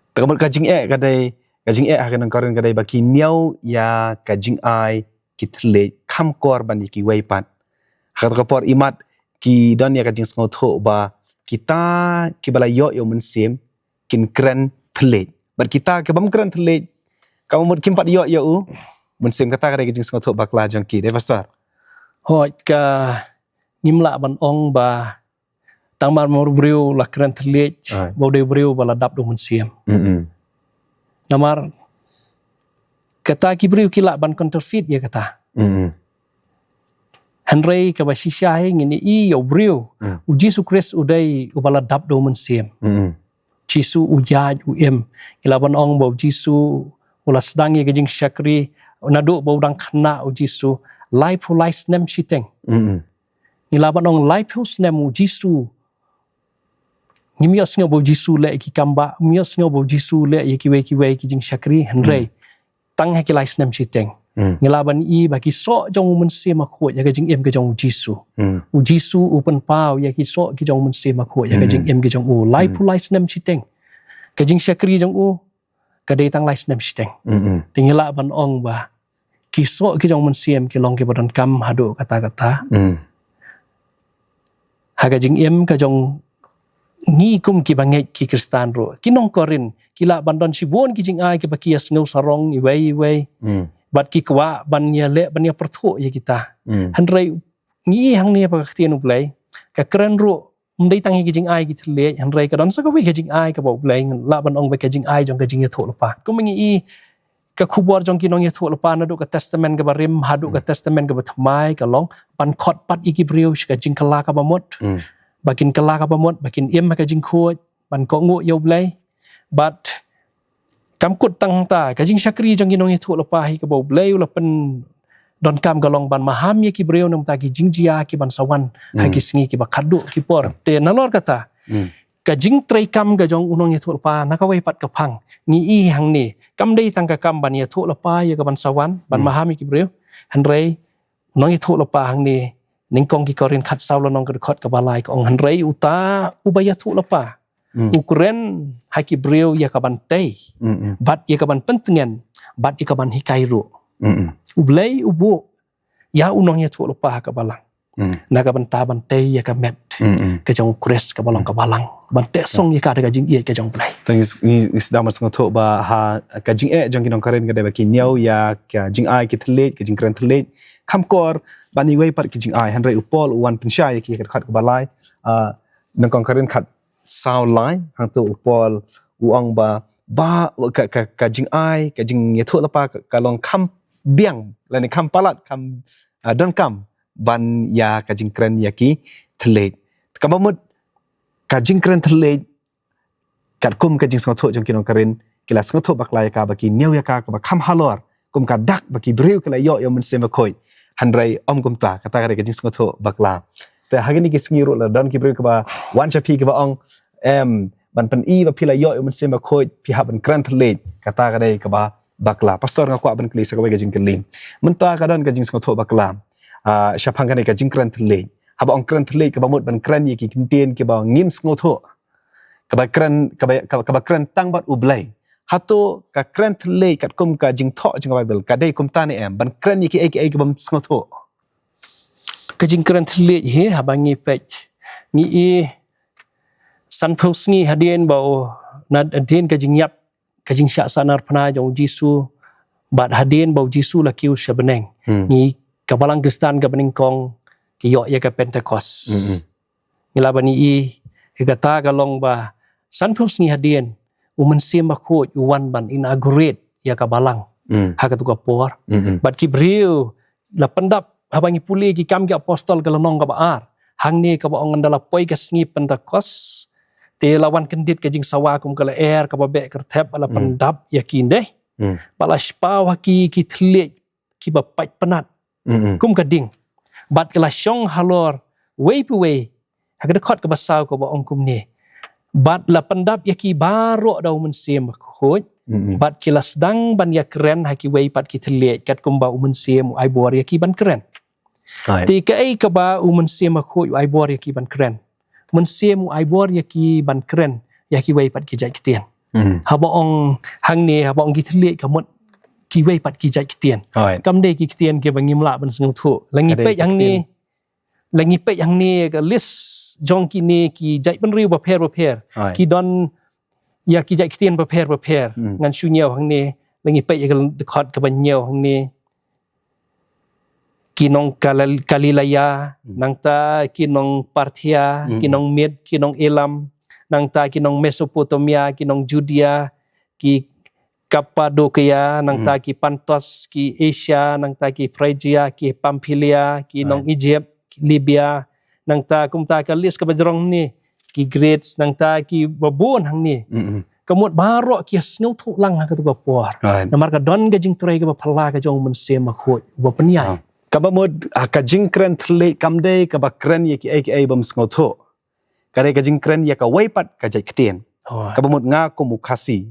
Te ka mut ka jingeh ka dei, ka jingeh ha ki nong Korinth ka dei ba ki ñiew ïa ka jingai ki thylliej kham kor ban ïa kiwei pat. Ha kato ka por imat ki don ïa ka jingsngewthuh ba kita kiba la ïoh ïa u Mynsiem kin kren thylliej. Bad kita ki bym kren thylliej, ka mut kim pat ïoh ïa u Mynsiem. Kata ka dei ka jingsngewthuh bakla jong ki, dei Pastor? Hooid, ka ngim lah ban ong ba tang mar mar briew la kren thylliej, ba u dei briew ba la dap da u Mynsiem. Mm-mm. Namar Kata ki briew ki lah ban counterfeit ïa kata. Mm. Hynrei kaba shisha hi ngin ïohi ïa u briew. Mm. U Jisu Khrist u dei uba la dap da u Mynsiem. Mm. Jisu u ïaid u im. Ngi lah ban ong ba u Jisu u la sdang ïa ka jingshakri naduh ba u dang khynnah u Jisu. Laiphew lai snem shiteng. Mm. Ngi lah ban ong laiphew snem u Jisu. Ngim ïohsngew ba u Jisu leh ïa ki kam ba, ngim ïohsngew ba u Jisu leh ïa kiwei kiwei ki jingshakri, hynrei. Mm. Tang ha ki lai snem shiteng. Mm. Ngi lah ban ïohi ba ki soh jong u Mynsiem Bakhuid ïa ka jingim ka jong u Jisu. Mm. U Jisu u pynpaw ïa ki soh ki jong u Mynsiem Bakhuid ïa ka jingim ka jong u. Laiphew lai snem shiteng. Ka jingshakri jong u, ka dei tang lai snem shiteng. Mm, mm. Te ngi lah ban ong ba ki soh ki jong u Mynsiem ki long kiba donkam haduh katta katta. Mm. Ha ka jingim ka jong ngi kum kiba ngeit ki Khristan ruh. Ki nong Korinth, ki lah ban don shibun ki jingai kiba ki ïa sngew sarong iwei iwei. Mm. Bad ki kwah ban ïa leh, ban ïa pyrthuh ïa kita. Mm. Hynrei ngi ïohi hangne ha ka ktien U Blei, ka kren ruh, ym dei tang ïa ki jingai ki thylliej, hynrei ka don sa kawei ka jingai kaba U Blei, lah ban ong ba ka jingai jong ka jingïathuhlypa. Kumba ngi ïohi ka khubor jong ki nongïathuhlypa naduh ka Testament kaba rim, haduh ka Testament kaba thymmai, ka long, ban khot pat ïa ki briew sha ka jingkylla kaba mut. Mm. Ba kin kylla kaba mut, ba kin im ha ka jingkhuid, ban kohnguh ïa U Blei. Bad kam kut tang hangta, ka jingshakri jong ki nongïathuhlypa hi kaba U Blei u la pyndonkam ka long ban maham ïa ki briew na ka bynta ki jingjia kiban sa wan ha ki sngi kiba khatduh ki por. Te nalor kata, ka jingtreikam ka jong u nongïathuhlypa na kawei pat ka phang ngi ïohi hangne. Kam dei tang ka kam ban ïathuhlypa ïa kaban sa wan, ban maham ïa ki briew. Hynrei u nongïathuhlypa hangne, nyngkong ki Korinth khatsaw lynnong ka dkhot kaba lai ka ong, hynrei uta uba ïathuhlypa, mm, u kren ha ki briew ïa kaban tei, mm, mm, bad ïa kaban pyntngen, bad ïa kaban hikai ruh. Mm, mm. U Blei u buh ïa u nongïathuhlypa ha ka balang. Mm. Na ka bynta ban tei ïa ka met, mm, mm, ka jong u Khrist kaba long ka balang. Ban teh song ïa ka da ka jingïeit ka jong U Blei. Te ngi, ngi, ngi sdang ban sngewthuh ba ha ka jingeh jong ki nong Korinth ka dei ba ki ñiew ïa ka jingai ki thylliej, ka jingkren thylliej. Kham kor ban iwei pat ki jingai, hynrei u Paul u wan pynshai ïa ki ha ka dkhot kaba lai, ah, nyngkong Korinth khatsaw lai, hangto u Paul u ong ba, ba, ka, ka, ka jingai, ka jingïathuhlypa ka, ka long kham biang, lane kham palat, kham, ah, donkam ban ïa ka jingkren ïa ki thylliej. Kaba mut ka jingkren thylliej, katkum ka jingsngewthuh jong ki nong Korinth, ki la sngewthuh bakla ïa ka ba ki ñiew ïa ka kaba kham halor, kum ka dak ba ki briew ki la ïoh ïa u Mynsiem Bakhuid. Hynrei ym kumta, kata ka dei ka jingsngewthuh bakla. Te ha kine ki sngi ruh la don ki briew kiba wan sha phi kiba ong, em, ban pyni ba phi la ïoh ïa u Mynsiem Bakhuid, phi hap ban kren thylliej. Kata ka dei kaba bakla. Pastor, nga kwah ban kylli sa kawei ka jingkylli. Mynta ka don ka jingsngewthuh bakla, ah, shaphang kane ka jingkren thylliej. Haba ong kren thylliej kaba mut ban kren ïa ki ktien kiba ngim sngewthuh. Kaba kren, kaba, kaba, kaba kren tang bad U Blei. Hato ka kren thylliej katkum ka jingthoh jong ka Baibl ka dei kumta ne em, ban kren ïa kiei kiei kibym sngewthuh? Ka jingkren thylliej hi, haba ngi peit, ngi ïohi sanphew sngi hadien ba u, na hadien ka jingïap, ka jingshah sahnarphna jong u Jisu, bad hadien ba u Jisu la kiew sha bneng. Hmm. Ngi, ka balang Khristan kaba nyngkong, ki ïoh ïa ka Pentekost. Hmm, hmm. Ngi lah ban ïohi, ïa kata ka long ba sanphew sngi hadien, u Mynsiem Bakhuid u wan ban inaugurate ïa ka balang. Hmm. Ha katu ka por. Hmm, hmm. Bad ki briew la pyndap, haba ngi pule ki Kam ki Apostol ka lynnong kaba ar. Hangne kaba ong, ynda la poi ka sngi Pentekost, te la wan kyndit ka jingsawa kum ka lyer kaba beh kyrthep, ba la, hmm, pyndap ïa ki, ndei. Hmm. Ba la shiphew ha ki ki thylliej kiba pait pynat. Mm, mm. Kum ka ding. Bad ki la shong halor wei pa wei. Ha ka dkhot kaba saw kaba ong kumne. Bad la pyndap ïa ki baroh da u Mynsiem Bakhuid. Mm, mm. Bad ki la sdang ban ïakren ha kiwei pat ki thylliej katkum ba u Mynsiem u ai bor ïa ki ban kren. Right. Te kaei kaba u Mynsiem Bakhuid u ai bor ïa ki ban kren? Mynsiem u ai bor ïa ki ban kren ïa kiwei pat ki jait ktien. Hmm. Haba ong hangne, haba ong ki thylliej ka mut kiwei pat ki jait ktien. Right. Kam dei ki ktien kiba ngim lah ban sngewthuh. La ngi peit hangne, la ngi peit hangne ka list jong kine ki jait bynriew bapher bapher. Right. Ki don ïa ki jait ktien bapher bapher. Hmm. Ngan shu ñiew hangne, la ngi peit ïa ka dkhot kaba ñiew hangne. Ki nong Galil-, Galilea, hmm, nangta ki nong Parthia, hmm, ki nong Mid, ki nong Elam, nangta ki nong Mesopotamia, ki nong Judea, ki Kapadokia, nangta ki Pontus, ki Asia, nangta ki Phrygia, ki Pamphylia, ki nong Egypt, ki Libya, nangta kumta ka list kaba jrong hangne, ki Greece, nangta kiba bun hangne. Ka mut baroh ki sngewthuh lang ha katu ka por. Namar ka don ka jingtrei kaba phylla ka jong u Mynsiem Bakhuid uba pynïaid. Kaba mut, ah, ka jingkren thylliej kam dei kaba kren ïa kiei kiei bym sngewthuh. Ka dei ka jingkren ïa kawei pat ka jait ktien. Kaba mut nga kum u Khasi,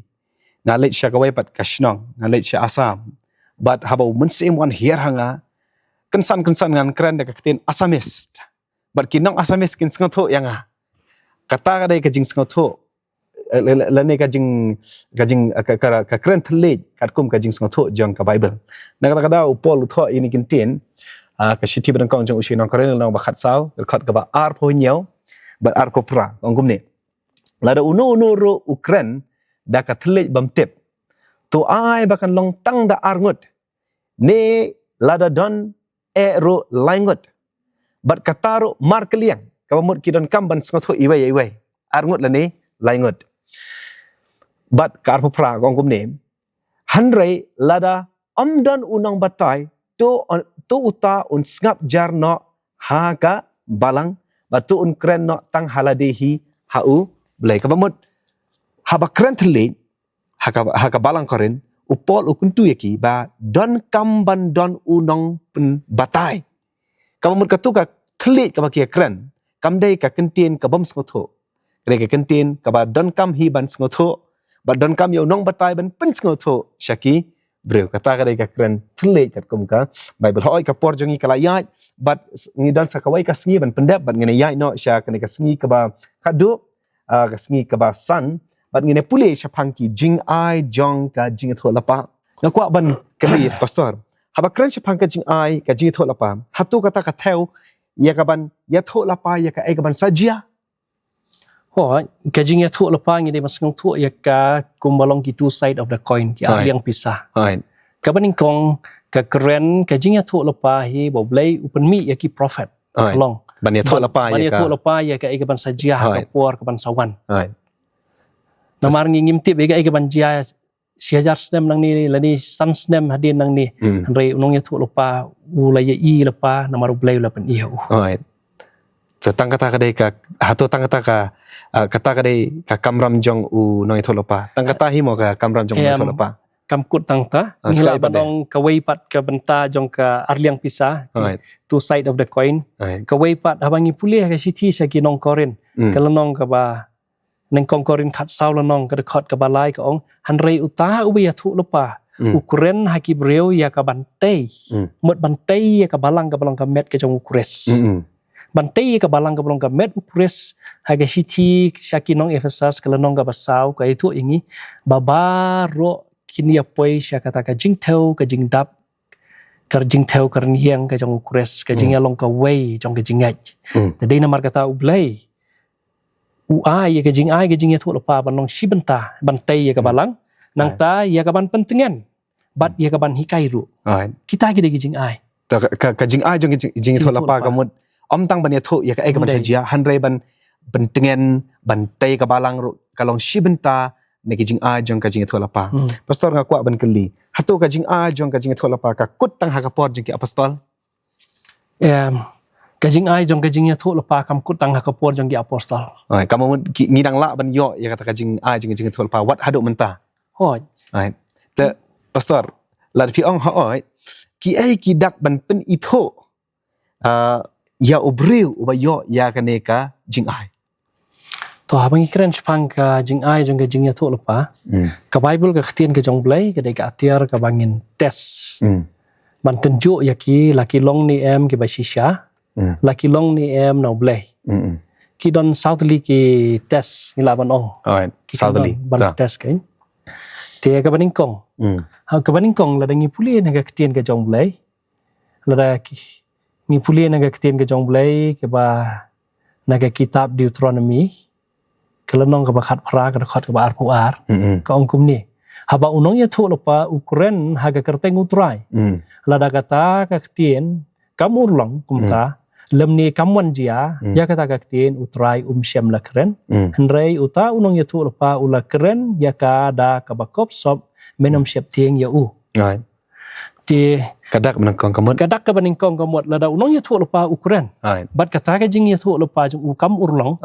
nga leit sha kawei pat ka shnong, nga leit sha Assam. Bad haba u Mynsiem wan hiar ha nga, kynsan kynsan ngan kren da ka ktien Assamese. Bad ki nong Assamese kin sngewthuh ïa nga. Kata ka dei ka jingsngewthuh. Eh, la- la- lane ka jing ka jing ka, ka, ka kren thylliej katkum ka jingsngewthuh jong ka Bible. Na kata ka daw u Paul u thoh ïa kine ki ktien, ah, ka shithi ba nyngkong jong u sha ki nong Korinth lynnong ba khatsaw, dkhot kaba arphew hynñiew bad arphew phra, ong kumne: Lada uno uno ruh u kren da ka thylliej bym tip, to ai ba kan long tang da arngut, ne lada don eh ruh laingut. Bad kata ruh markylliang, kaba mut ki donkam ban sngewthuh iwei ïa iwei. Arngut lane laingut. Bad ka arphew phra ka ong kumne: Hynrei lada ym don u nongbatai, to, to uta un sngap jar noh ha ka balang, bad to un kren noh tang ha lade hi ha U Blei. Kaba mut, haba kren thylliej ha ka, ha ka balang Korinth, u Paul u kyntu ïa ki ba donkam ban don u nongpynbatai. Kaba mut katu ka thylliej kaba ki ïa kren, kam dei ka ktien ka bym sngewthuh. Ka dei ka ktien kaba donkam hi ban sngewthuh, ba donkam ïa u nongbatai ban pynsngewthuh sha ki briew. Kata ka dei ka kren thylliej katkum ka Bible. Hooid, ka por jong ngi ka la ïaid, bad s- ngi don sa kawei ka sngi ban pyndep, bad ngin ïaid noh sha kane ka sngi kaba khatduh, ah, ka sngi kaba san, bad ngin pule shaphang ki jingai jong ka jingïathuhlypa. Nga kwah ban kylli Pastor, haba kren shaphang ka jingai ka jingïathuhlypa, hato kata ka thew ïa kaban ïathuhlypa ïa kaei kaban sa jia? Hooid, ka jingïathuhlypa ngi dei ban sngewthuh ïa ka kumba long ki two side of the coin, ki ar liang pisa. Kaba nyngkong, ka kren ka jingïathuhlypa hi ba U Blei u pynmih ïa ki prophet. Ka long ban ïathuhlypa ïa kaei kaban sa jia ha ka por kaban sa wan. Namar ngi ngim tip ïa kaei kaban jia shi hajar snem nangne lane san snem hadien nangne. Hynrei u nongïathuhlypa u la ïohi lypa namar U Blei u la pyni ïa u. Te tang kata ka dei ka, hato tang kata ka, ah, kata ka dei ka kamram jong u nongïathuhlypa? Tang kata hi mo ka kamram jong u nongïathuhlypa? Kam kut tang kata. Ngi lah ban ong kawei pat ka bynta jong ka ar liang pisa, two side of the coin. Kawei pat, haba ngi pule ha ka shithi sha ki nong Korinth, ka lynnong kaba nyngkong Korinth khatsaw lynnong, ka dkhot kaba lai, ka ong: Hynrei uta uba ïathuhlypa u kren ha ki briew ïa kaban tei, mut ban tei ïa ka balang kaba long ka met ka jong U Khrist. Ban tei ïa ka balang kaba long ka met U Khrist. Ha ka shithi sha ki nong Ephesus, ka lynnong kaba saw, ka ïathuh ïa ngi ba baroh kin ïa poi sha kata ka jingthew ka jingdap, ka jingthew ka rynïeng ka jong U Khrist, ka jingïalong kawei jong ka jingngeit. Te dei namar kata U Blei u ai ïa ka jingai ka jingïathuhlypa ban long shi bynta, ban tei ïa ka balang, nangta ïa kaban pyntngen bad ïa kaban hikai ruh. Kita ki dei ki jingai. Te ka, ka, ka jingai jong ka jing- jingïathuhlypa ka mut ym tang ban ïathuh ïa kaei kaban sa jia, hynrei ban pyntngen, ban tei ka balang ruh ka long shi bynta na ki jingai jong ka jingïathuhlypa. Pastor, nga kwah ban kylli, hato ka jingai jong ka jingïathuhlypa ka kut tang ha ka por jong ki apostol? Em, ka jingai jong ka jingïathuhlypa kam kut tang ha ka por jong ki apostol. Hooid, ka mut ngi dang lah ban ïoh ïa kata ka jingai jong ka jingïathuhlypa wat haduh mynta. Hooid. Te Pastor, lada phi ong hooid, kiei ki dak ban pynithuh, ah, ïa u briew uba ïoh ïa kane ka jingai? To, haba ngi kren shaphang ka jingai jong ka jingïathuhlypa, ka Bible, ka ktien ka jong U Blei, ka dei ka atiar kaba ngin test. Ban tynjuh ïa ki, la ki long ne em kiba shisha, la ki long ne em na U Blei. Ki don saw tylli ki test, ngi lah ban ong. Ki saw tylli ban test, kan. Te kaba nyngkong. Ha, kaba nyngkong, lada ngi pule na ka ktien ka jong U Blei, lada ki, ngi pule na ka ktien ka jong U Blei kaba na ka kitab Deuteronomi, ka lynnong kaba khatphra, ka dkhot kaba arphew ar, ka ong kumne: Haba u nongïathuhlypa u kren ha ka kyrteng U Trai, lada kata ka ktien kam urlong kumta, lymne kam wan jia, ïa kata ka ktien U Trai um shym la kren. Hynrei uta u nongïathuhlypa u la kren ïa ka da kaba kop sop, men ym sheptieng ïa u. Te ka dak ba nyngkong ka mut, ka dak kaba nyngkong ka mut, lada u nongïathuhlypa u kren bad kata ka jingïathuhlypa jong u kam urlong,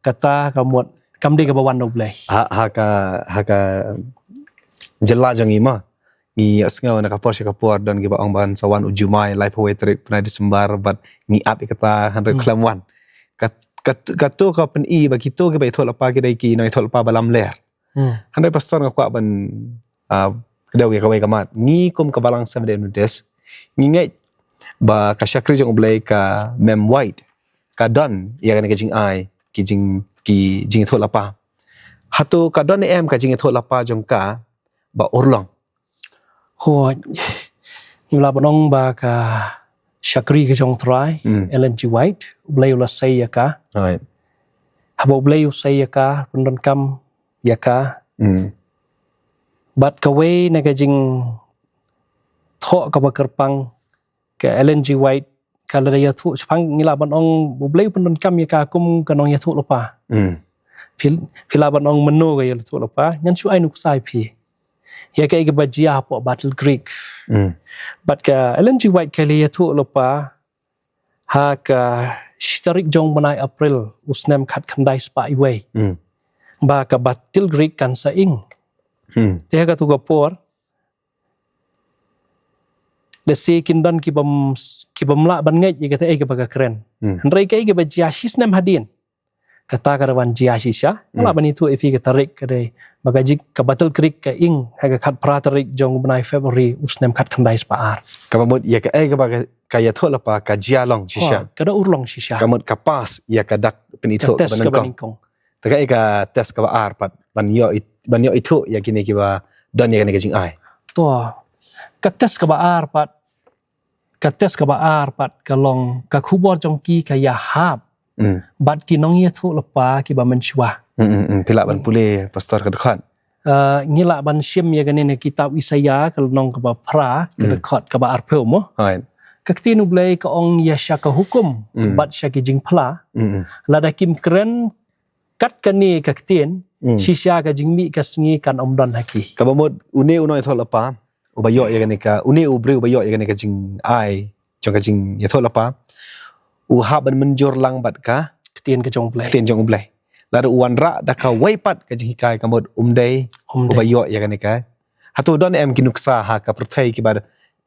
kata ka mut kam dei kaba wan na U Blei. Ha, ha ka, ha ka jylla jong ngi ma, ngi ïohsngew na ka por sha ka por don kiba ong ban sa wan u Jumai laiphew wei tarik bnai December, bad ngi ap ïa kata hynrei khlem wan. Kat, kat, kato ka pyni ba kito kiba ïathuhlypa ki dei ki nongïathuhlypa ba lamler. Hynrei pastor, nga kwah ban, ah, kdew ïa kawei ka mat. Ngi kum ka Balang Seventh Day Adventist, ngi ngeit ba ka shakri jong U Blei ka Mem White ka don ïa kane ka jingai ki jing, ki jingïathuhlypa. Hato ka don em ka jingïathuhlypa jong ka ba urlong? Hooid, ngi lah ban ong ba ka shakri ka jong U Trai, Ellen G. White, U Blei u la sei ïa ka. Haba U Blei u sei ïa ka, pyndonkam ïa ka. Bad kawei na ka jingthoh kaba kyrpang, ka Ellen G. White ka la ïathuh shaphang, ngi lah ban ong U Blei u pyndonkam ïa ka kum ka nongïathuhlypa. Phi, phi lah ban ong mynno ka ïathuhlypa, ngan shu ai nuksa ïa phi ïa kaei kaba jia hapoh Battle Creek. Bad ka Ellen G. White ka la ïathuhlypa ha ka shi tarik jong bnai April u snem khatkhyndai spah wei, ba ka Battle Creek kan sa ing. Te ha kato ka por, lehse kin don kibym, kibym lah ban ngeit ïa kata, eh, kaba ka kren. Hynrei kaei kaba jia shi snem hadien, kata ka da wan jia shisha. Nga lah ban ïathuh ïa phi ka tarik, ka dei ba ka jing, ka Battle Creek ka ing ha ka khatphra tarik jong bnai February u snem khatkhyndai spah ar. Kaba mut ïa kaei kaba ka, ka ïathuhlypa ka jia long shisha. Ka da urlong shisha. Ka mut ka pass ïa ka dak pynithuh kaba nyngkong. Te kaei ka test kaba ar pat ban ïoh, ban ïoh ithuh ïa kine kiba don ïa kane ka jingai? To, ka test kaba ar pat, ka test kaba ar pat ka long ka khubor jong ki ka ïahap bad ki nongïathuhlypa kiba mynshuwa. Phi lah ban pule, pastor, ka dkhot? Ah, ngi lah ban shim ïa kane na kitab Isaïah ka lynnong kaba phra, ka dkhot kaba arphew mo. Ka ktien U Blei ka ong ïa sha ka hukum bad sha ki jingphla, lada kim kren kat kane ka ktien, shisha ka jingmih ka sngi kan ym don ha ki. Kaba mut une u nongïathuhlypa uba ïoh ïa kane ka, une u briew uba ïoh ïa kane ka jingai jong ka jingïathuhlypa, u hap ban mynjur lang bad ka ktien ka jong U Blei, ktien jong U Blei. Lada u wanrah da kawei pat ka jinghikai, ka mut um dei uba ïoh ïa kane ka. Hato don em ki nuksa ha ka pyrthei kiba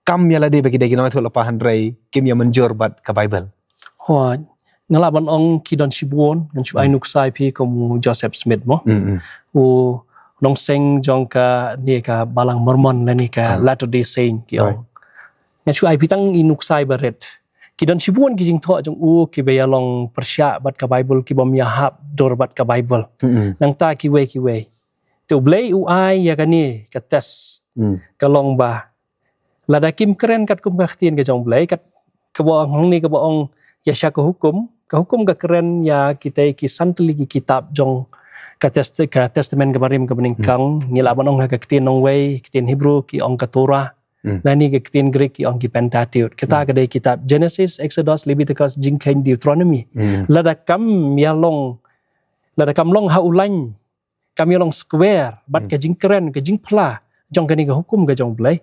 kam ïa lade ba ki dei ki nongïathuhlypa hynrei kim ïa mynjur bad ka Baibl? Hooid, nga lah ban ong ki don shibun, ngan shu ai nuksa ïa phi kum u Joseph Smith mo. U nongseng jong kane ka Balang Mormon lane ka Latter-day Saint ki ong. Ngan shu ai phi tang i nuksa iba rit. Ki don shibun ki jingthoh jong u kiba ïalong pyrshah bad ka Baibl, kibym ïahap dur bad ka Baibl. Nangta kiwei kiwei. Te U Blei u ai ïa kane ka test. Ka long ba lada kim kren katkum ka ktien ka jong U Blei, kat kaba ong hangne kaba ong ïa sha ka hukum, ka hukum ka kren ïa kita ki san tylli ki kitab jong ka test, ka Testament kaba Rim kaba nyngkong, ngi lah ban ong ha ka Ktien Nongwei, Ktien Hebrew ki ong ka Torah, lane ka Ktien Greek ki ong ki Pentateuch. Kata ka dei kitab Genesis, Exodus, Leviticus, Jingkheiñ, Deuteronomy. Lada kam ïalong, lada kam long ha u lain, kam ïalong square bad ka jingkren, ka jingphla jong kane ka hukum ka jong U Blei,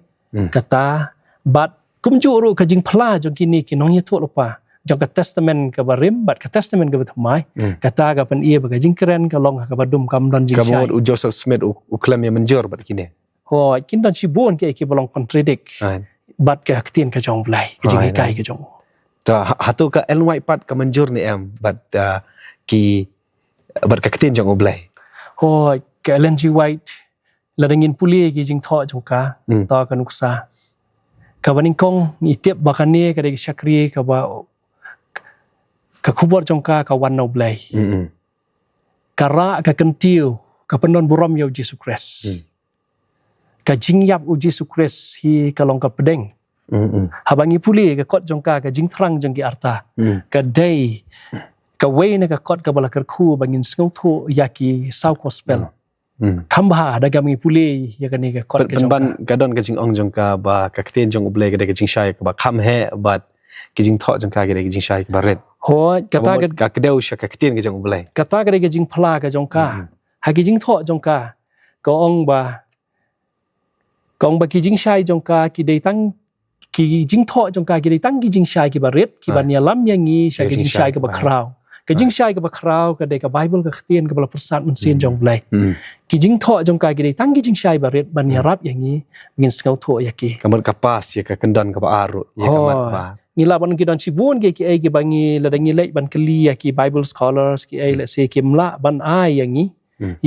kata, bad kumjuh ruh ka jingphla jong kine ki nongïathuhlypa jong ka Testament kaba Rim bad ka Testament kaba Thymmai, kata ka pyni ba ka jingkren ka long ha kaba dum, kam don jingshai. Kaba mut u Joseph Smith u, u khlem ïa mynjur bad kine. Hooid, kin don shibun ki, kiba long contradict bad ka ktien ka jong U Blei, ka jinghikai ka jong u. Ta ha-, hato ka Ellen White pat ka mynjur ne em bad, ah, ki, bad ka ktien jong U Blei? Hooid, ka Ellen G. White, lada ngin pule ki jingthoh jong ka, ta ka nuksa. Kaba nyngkong ngi tip ba kane ka dei ka shakri kaba, ka khubor jong ka ka wan na U Blei. Ka rah ka kyntiew, ka pyndon burom ïa U Jisu Khrist. Ka jingïap U Jisu Khrist hi ka long ka pdeng. Haba ngi pule ka kot jong ka, ka jingthrang jong ki arta, ka dei kawei na ka kot kaba la kyrkhu ba ngin sngewthuh ïa ki saw gospel. Kham bha da kam ngi pule ïa kane ka kot ka jong ka. Pynban ka don ka jingong jong ka ba ka ktien jong U Blei ka dei ka jingshai kaba kham heh bad ki jingthoh jong ka ki dei ka jingshai kaba rit. Hooid, kata ka, ka kdew sha ka ktien ka jong U Blei. Kata ka dei ka jingphla ka jong ka. Ha ki jingthoh jong ka, ka ong ba Ka ong ba ki jingshai jong ka ki dei tang, ki jingthoh jong ka ki dei tang ki jingshai kiba rit, kiba ïalam ïa ngi sha ki jingshai kiba khraw. Ka jingshai kaba khraw ka dei ka Baibl, ka ktien kaba la pyrsad mynsiem jong U Blei. Ki jingthoh jong ka ki dei tang ki jingshai ba rit ban ïarap ïa ngi, ngin sngewthuh ïa ki. Ka mut ka pass ïa ka kyndon kaba ar ruh, ïa ka mat ba. Ngi lah ban ong ki don shibun ki, kiei kiba ngi, lada ngi leit ban kylli ïa ki Bible scholars, kiei, let's say, kim lah ban ai ïa ngi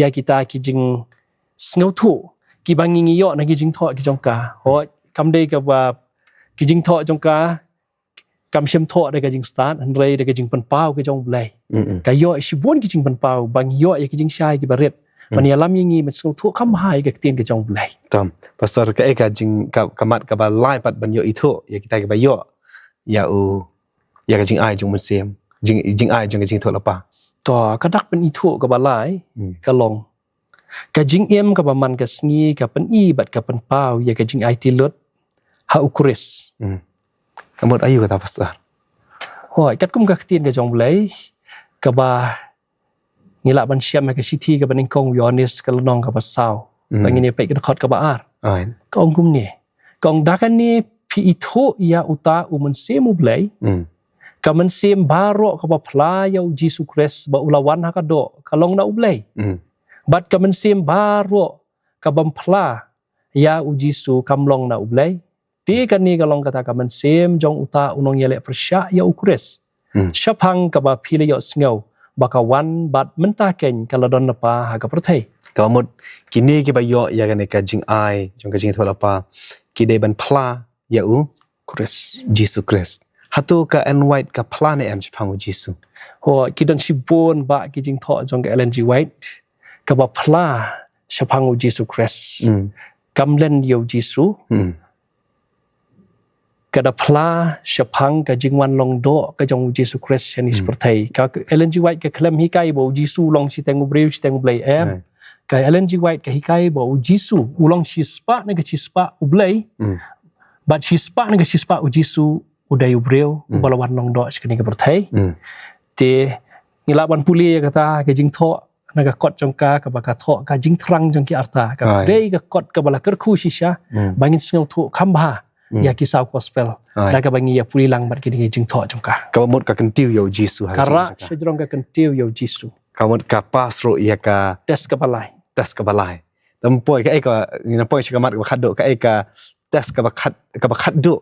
ïa kita ki jingsngewthuh kiba ngi ngi ïoh na ki jingthoh ki jong ka. Hooid, kam dei kaba ki jingthoh jong ka kam shym thoh da ka jingstad, hynrei da ka jingpynpaw ka jong U Blei. Ka ïoh shibun ki jingpynpaw ban ïoh ïa ki jingshai kiba rit, ban ïalam ïa ngi ban sngewthuh kham bha ïa ka ktien ka jong U Blei. Tam, Pastor, kaei ka jing, ka, ka mat kaba lai pat ban ïoh ithuh ïa kita kiba ïoh ïa u, ïa ka jingai jong u Mynsiem, jing, jingai jong ka jingithuh lypa? To, ka dak pynithuh kaba lai ka long, ka jingim kaba man ka sngi ka pyni bad ka pynpaw ïa ka jingaiti lut ha u Khrist. Ka mut aïu kata, Pastor? Hooid, katkum ka ktien ka jong U Blei, kaba ngi lah ban shem ha ka shithi kaba nyngkong u Ïoannis, ka lynnong kaba saw. To ngin ïa peit ka dkhot kaba ar. Ka ong kumne. Ka ong, da kane phi ithuh ïa uta u Mynsiem U Blei. Ka mynsiem baroh kaba phla ïa u Jisu Khrist ba u la wan ha ka doh ka long na U Blei. Bad ka mynsiem baroh kabym phla ïa u Jisu kam long na U Blei. Te kane ka long kata ka mynsiem jong uta u nongïaleh pyrshah ïa u Khrist, shaphang kaba phi la ïohsngew ba ka wan bad mynta keiñ ka la don lypa ha ka pyrthei. Ka mut kine kiba ïoh ïa kane ka jingai jong ka jingithuh lypa ki dei ban phla ïa u Khrist, Jisu Khrist. Hato ka Ellen White ka phla ne em shaphang u Jisu? Hooid, ki don shibun bah ki jingthoh jong ka Ellen G. White kaba phla shaphang u Jisu Khrist. Kam len ïa u Jisu. Ka da phla shaphang ka jingwan long doh ka jong u Jisu Khrist shane sha pyrthei. Ka Ellen G. White ka khlem hikai ba u Jisu u long shiteng u briew shiteng U Blei, em. Ka Ellen G. White ka hikai ba u Jisu u long shispah na ka shispah U Blei. Bad shispah na ka shispah u Jisu u dei u briew uba la wan long doh sha kane ka pyrthei. Te ngi lah ban pule ïa kata ka jingthoh na ka kot jong ka, kaba ka thoh ka jingthrang jong ki arta. Ka dei ka kot kaba la kyrkhu shisha ba ngin sngewthuh kham bha ïa ki saw gospel. Da kaba ngi ïa pule lang bad kine ki jingthoh jong ka. Kaba mut ka kyntiew ïa u Jisu ha ka, ka rah shajrong ka kyntiew ïa u Jisu. Ka mut ka pass ruh ïa ka test kaba lai. Test kaba lai. Dang poi kaei ka, ngi dang poi sha ka mat kaba khatduh, kaei ka test kaba khat, kaba khatduh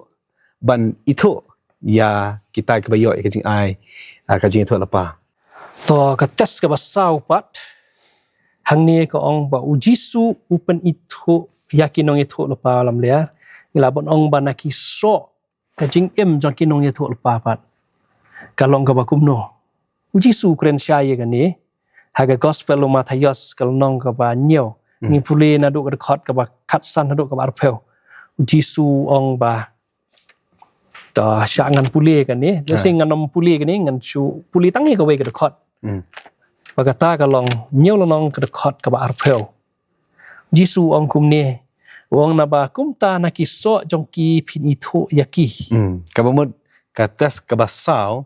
ban ithuh ïa kita kiba ïoh ïa ka jingai, ah, ka jingithuh lypa. To ka test kaba saw pat hangne ka ong ba u Jisu u pynithuh ïa ki nongïathuh lypa lamler. Ngi lah ban ong ba na ki soh ka jingim jong ki nongïathuh lypa pat ka long kaba kumno. U Jisu u kren shai ïa kane ha ka gospel u Mathaios ka lynnong kaba hynñiew. Ngi pule naduh ka dkhot kaba khatsan haduh kaba arphew. U Jisu u ong ba, to sha ngan pule kane, lehse ngan ym pule kane, ngan shu pule tang ïa kawei ka dkhot. Ba kata ka long hynñiew lynnong ka dkhot kaba arphew. Jisu u ong kumne, u ong, naba kumta na ki soh jong ki phin ithuh ïa ki. Kaba mut ka test kaba saw,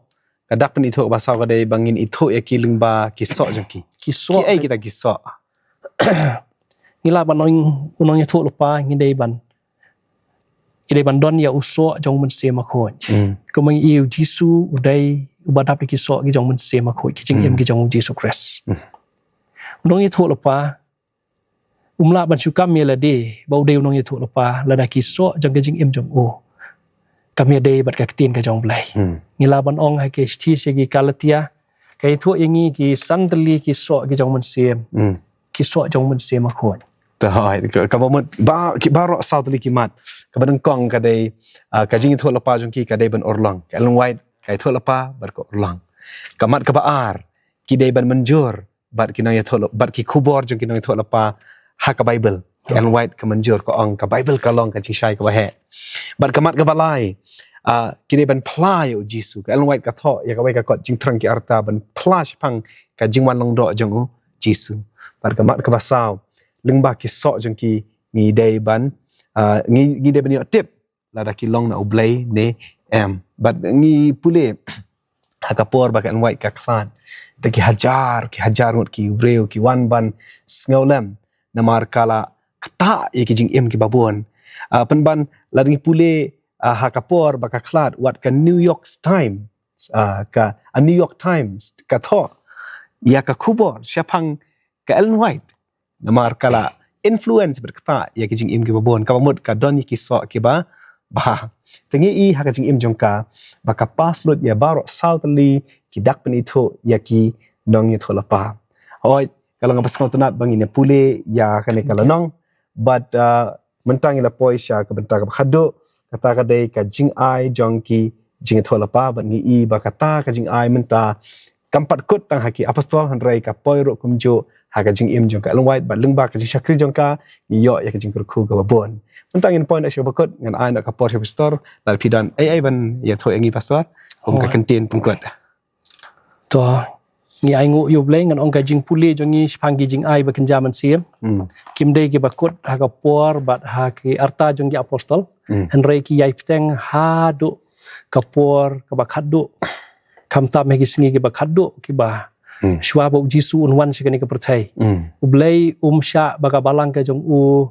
ka dak pynithuh kaba saw ka dei ba ngin ithuh ïa ki lyngba ki soh jong ki. Ki soh. Kiei kita ki soh? Ngi lah ban ong u nongïathuh lypa ngi dei ban, ngi dei ban don ïa u soh jong u Mynsiem Bakhuid. Kumba ngi i u Jisu u dei uba dap da ki soh ki jong u Mynsiem Bakhuid, ki jingim ki jong u Jisu Khrist. U nongïathuh lypa um lah ban shu kam ïa lade ba u dei u nongïathuh lypa lada ki soh jong ka jingim jong u kam ïadei bad ka ktien ka jong U Blei. Ngi lah ban ong ha ka shithi sha ki Galatia, ka ïathuh ïa ngi ki san tylli ki soh ki jong u Mynsiem. Ki soh jong u Mynsiem Bakhuid. To hooid, ka, kaba mut ba, ki baroh saw tylli ki mat. Kaba nyngkong ka dei, ah, ka jingïathuh lypa jong ki ka dei ban urlong. Ka Ellen White ka ïathuh lypa bad ka urlong. Ka mat kaba ar, ki dei ban mynjur bad ki nongïathuh lypa, bad ki khubor jong ki nongïathuh lypa ha ka Baibl. Ellen White ka mynjur, ka ong ka Baibl ka long ka jingshai kaba heh. Bad ka mat kaba lai, ah, ki dei ban phla ïa u Jisu. Ka Ellen White ka thoh ïa kawei ka kot jingthrang ki arta ban phla shaphang ka jingwan long doh jong u Jisu. Bad ka mat kaba saw, lyngba ki soh jong ki ngi dei ban, ah, ngi, ngi dei ban ïoh tip lada ki long na U Blei ne em. Bad ngi pule ha ka por ba ka Ellen White ka khlad, da ki hajar ki hajar ngut ki briew ki wan ban sngewlem, namar ka la ktah ïa ki jingim kiba bun Ah, pynban lada ngi pule, ah, ha ka por ba ka khlad, wat ka New York Times, ah, ka, ah, New York Times ka thoh ïa ka khubor shaphang ka Ellen White, namar ka la influence bad ktah ïa ki jingim kiba bun, kaba mut ka don ïa ki soh kiba bha. Te ngi i ha ka jingim jong ka ba ka pass lut ïa baroh saw tylli ki dak pynithuh ïa ki nongïathuhlypa. Hooid, ka long kaba sngewtynnat ba ngin ïa pule ïa kane ka lynnong, bad, ah, mynta ngi la poi sha ka bynta kaba khatduh, kata ka dei ka jingai jong ki jingïathuhlypa, bad ngi i ba kata ka jingai mynta kam pat kut tang ha ki apostol, hynrei ka poi ruh kumjuh ha ka jingim jong ka Ellen White, bad lyngba ka jingshakri jong ka ngi ïoh ïa ka jingkyrkhu kaba bun. Mynta ngin poi noh sha kaba kut, ngan ai noh ka por sha pastor, lada phi don ei ei ban ïathuh ïa ngi pastor kum ka kyntien pynkut. To, ngi ainguh ïa U Blei, ngan ong ka jingpule jong ngi shaphang ki jingai ba kynja mynsiem. Hmm. Kim dei kiba kut ha ka por bad ha ki arta jong ki apostol. Hmm. Hynrei ki ïai bteng haduh ka por kaba khatduh. Khamtam ha ki sngi kiba khatduh kiba Hmm. shuwa ba U Jisu un wan sha kane ka pyrthei. Hmm. U Blei um shah ba ka balang ka jong u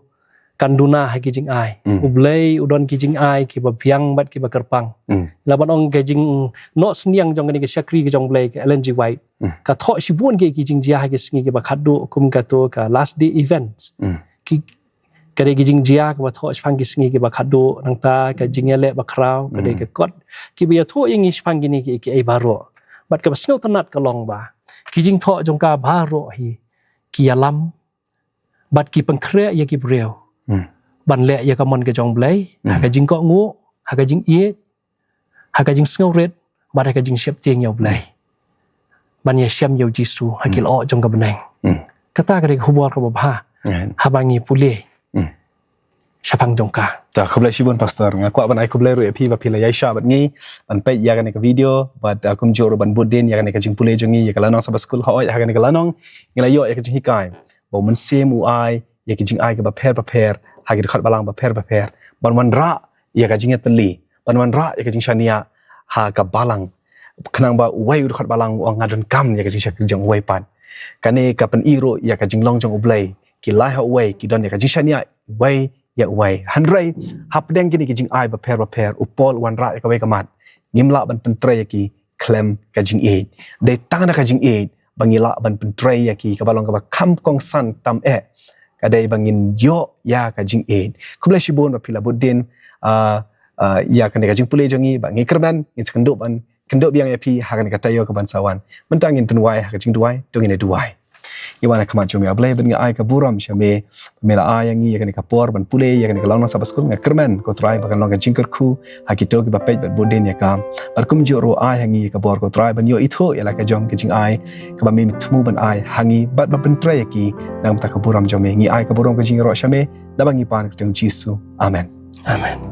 kan duna ha ki jingai. Hmm. U Blei u don ki jingai kiba biang bad kiba kyrpang. Hmm. La ban ong ka jingnoh synñiang jong kane ka shakri ka jong U Blei ka Ellen G. White. Hmm. Ka thoh shibun ki, ki jingjia ha ki sngi kiba khatduh kum kato ka last day events. Hmm. Ki, ka dei ki jingjia kaba thoh shaphang ki sngi kiba khatduh, nangta ka jingïaleh bakhraw, ka dei Hmm. ka kot kiba ïathuh ïa ngi shaphang kine ki, ki ei baroh. Bad kaba sngewtynnat ka long ba ki jingthoh jong ka baroh hi ki ïalam bad ki pynkhreh ïa ki briew Hmm. ban leh ïa ka mon ka jong U Blei ha Hmm. ka jingkohnguh, ha ka jingïeit, ha ka jingsngewrit, bad ha ka jingsheptieng ïa U Blei, ban ïashem ïa U Jisu ha ki Hmm. lyoh jong ka bneng. Hmm. Kata ka dei ka khubor kaba bha Hmm. haba ngi pule Hmm. shaphang jong ka. Ta khublei shibun pastor, nga kwah ban ai khublei ruh ïa phi ba phi la ïaishah bad ngi ban peit ïa kane ka video, bad, ah, kumjuh ruh ban bud dien ïa kane ka jingpule jong ngi ïa ka lynnong Sabbath School. Hooid, ha kane ka lynnong ngi la ïoh ïa ka jinghikai ba U Mynsiem u ai ïa ki jingai kiba pher bapher ha ki dkhot balang bapher bapher ban wanrah ïa ka jingïatylli, ban wanrah ïa ka jingshaniah ha ka balang. Khnang ba uwei u dkhot balang u ong, nga donkam ïa ka jingshakri jong uwei pat. Kane ka pyni ruh ïa ka jinglong jong U Blei, ki lai ha uwei, ki don ïa ka jingshaniah uwei ïa uwei. Hynrei hapdeng kine ki jingai bapher bapher, u Paul u wanrah ïa kawei ka mat: ngim lah ban pyntrei ïa ki khlem ka jingïeit. Dei tang da ka jingïeit ba ngi lah ban pyntrei ïa ki, kaba long kaba kham kongsan tam eh. Ka dei ba ngin ïoh ïa ka jingïeit. Khublei shibun ba phi la bud dien, ah, ah, ïa kane ka jingpule jong ngi, ba ngi kyrmen ngin sa kynduh ban, kynduh biang ïa phi ha kane ka taïew kaban sa wan. Mynta ngin pynduwai ha ka jingduwai, to ngin ïa duwai. Ïa, wan ha khmat jong me, A Blei, bad nga ai ka burom sha me, me la ai ïa ngi ïa kane ka por ban pule ïa kane ka lynnong Sabbath School. Nga kyrmen, ko Trai, ba kan long ka jingkyrkhu ha kito kiba peit bad bud dien ïa ka. Bad kumjuh ruh ai ha ngi ka bor, ko Trai, ban ïoh ithuh ïa la ka jong ka jingai kaba me thmu ban ai ha ngi, bad ban pyntrei ïa ki na ka bynta ka burom jong me. Ngi ai ka burom ka jingïaroh sha me, da ba ngi pan ha ka kyrteng Jisu. Amen. Amen.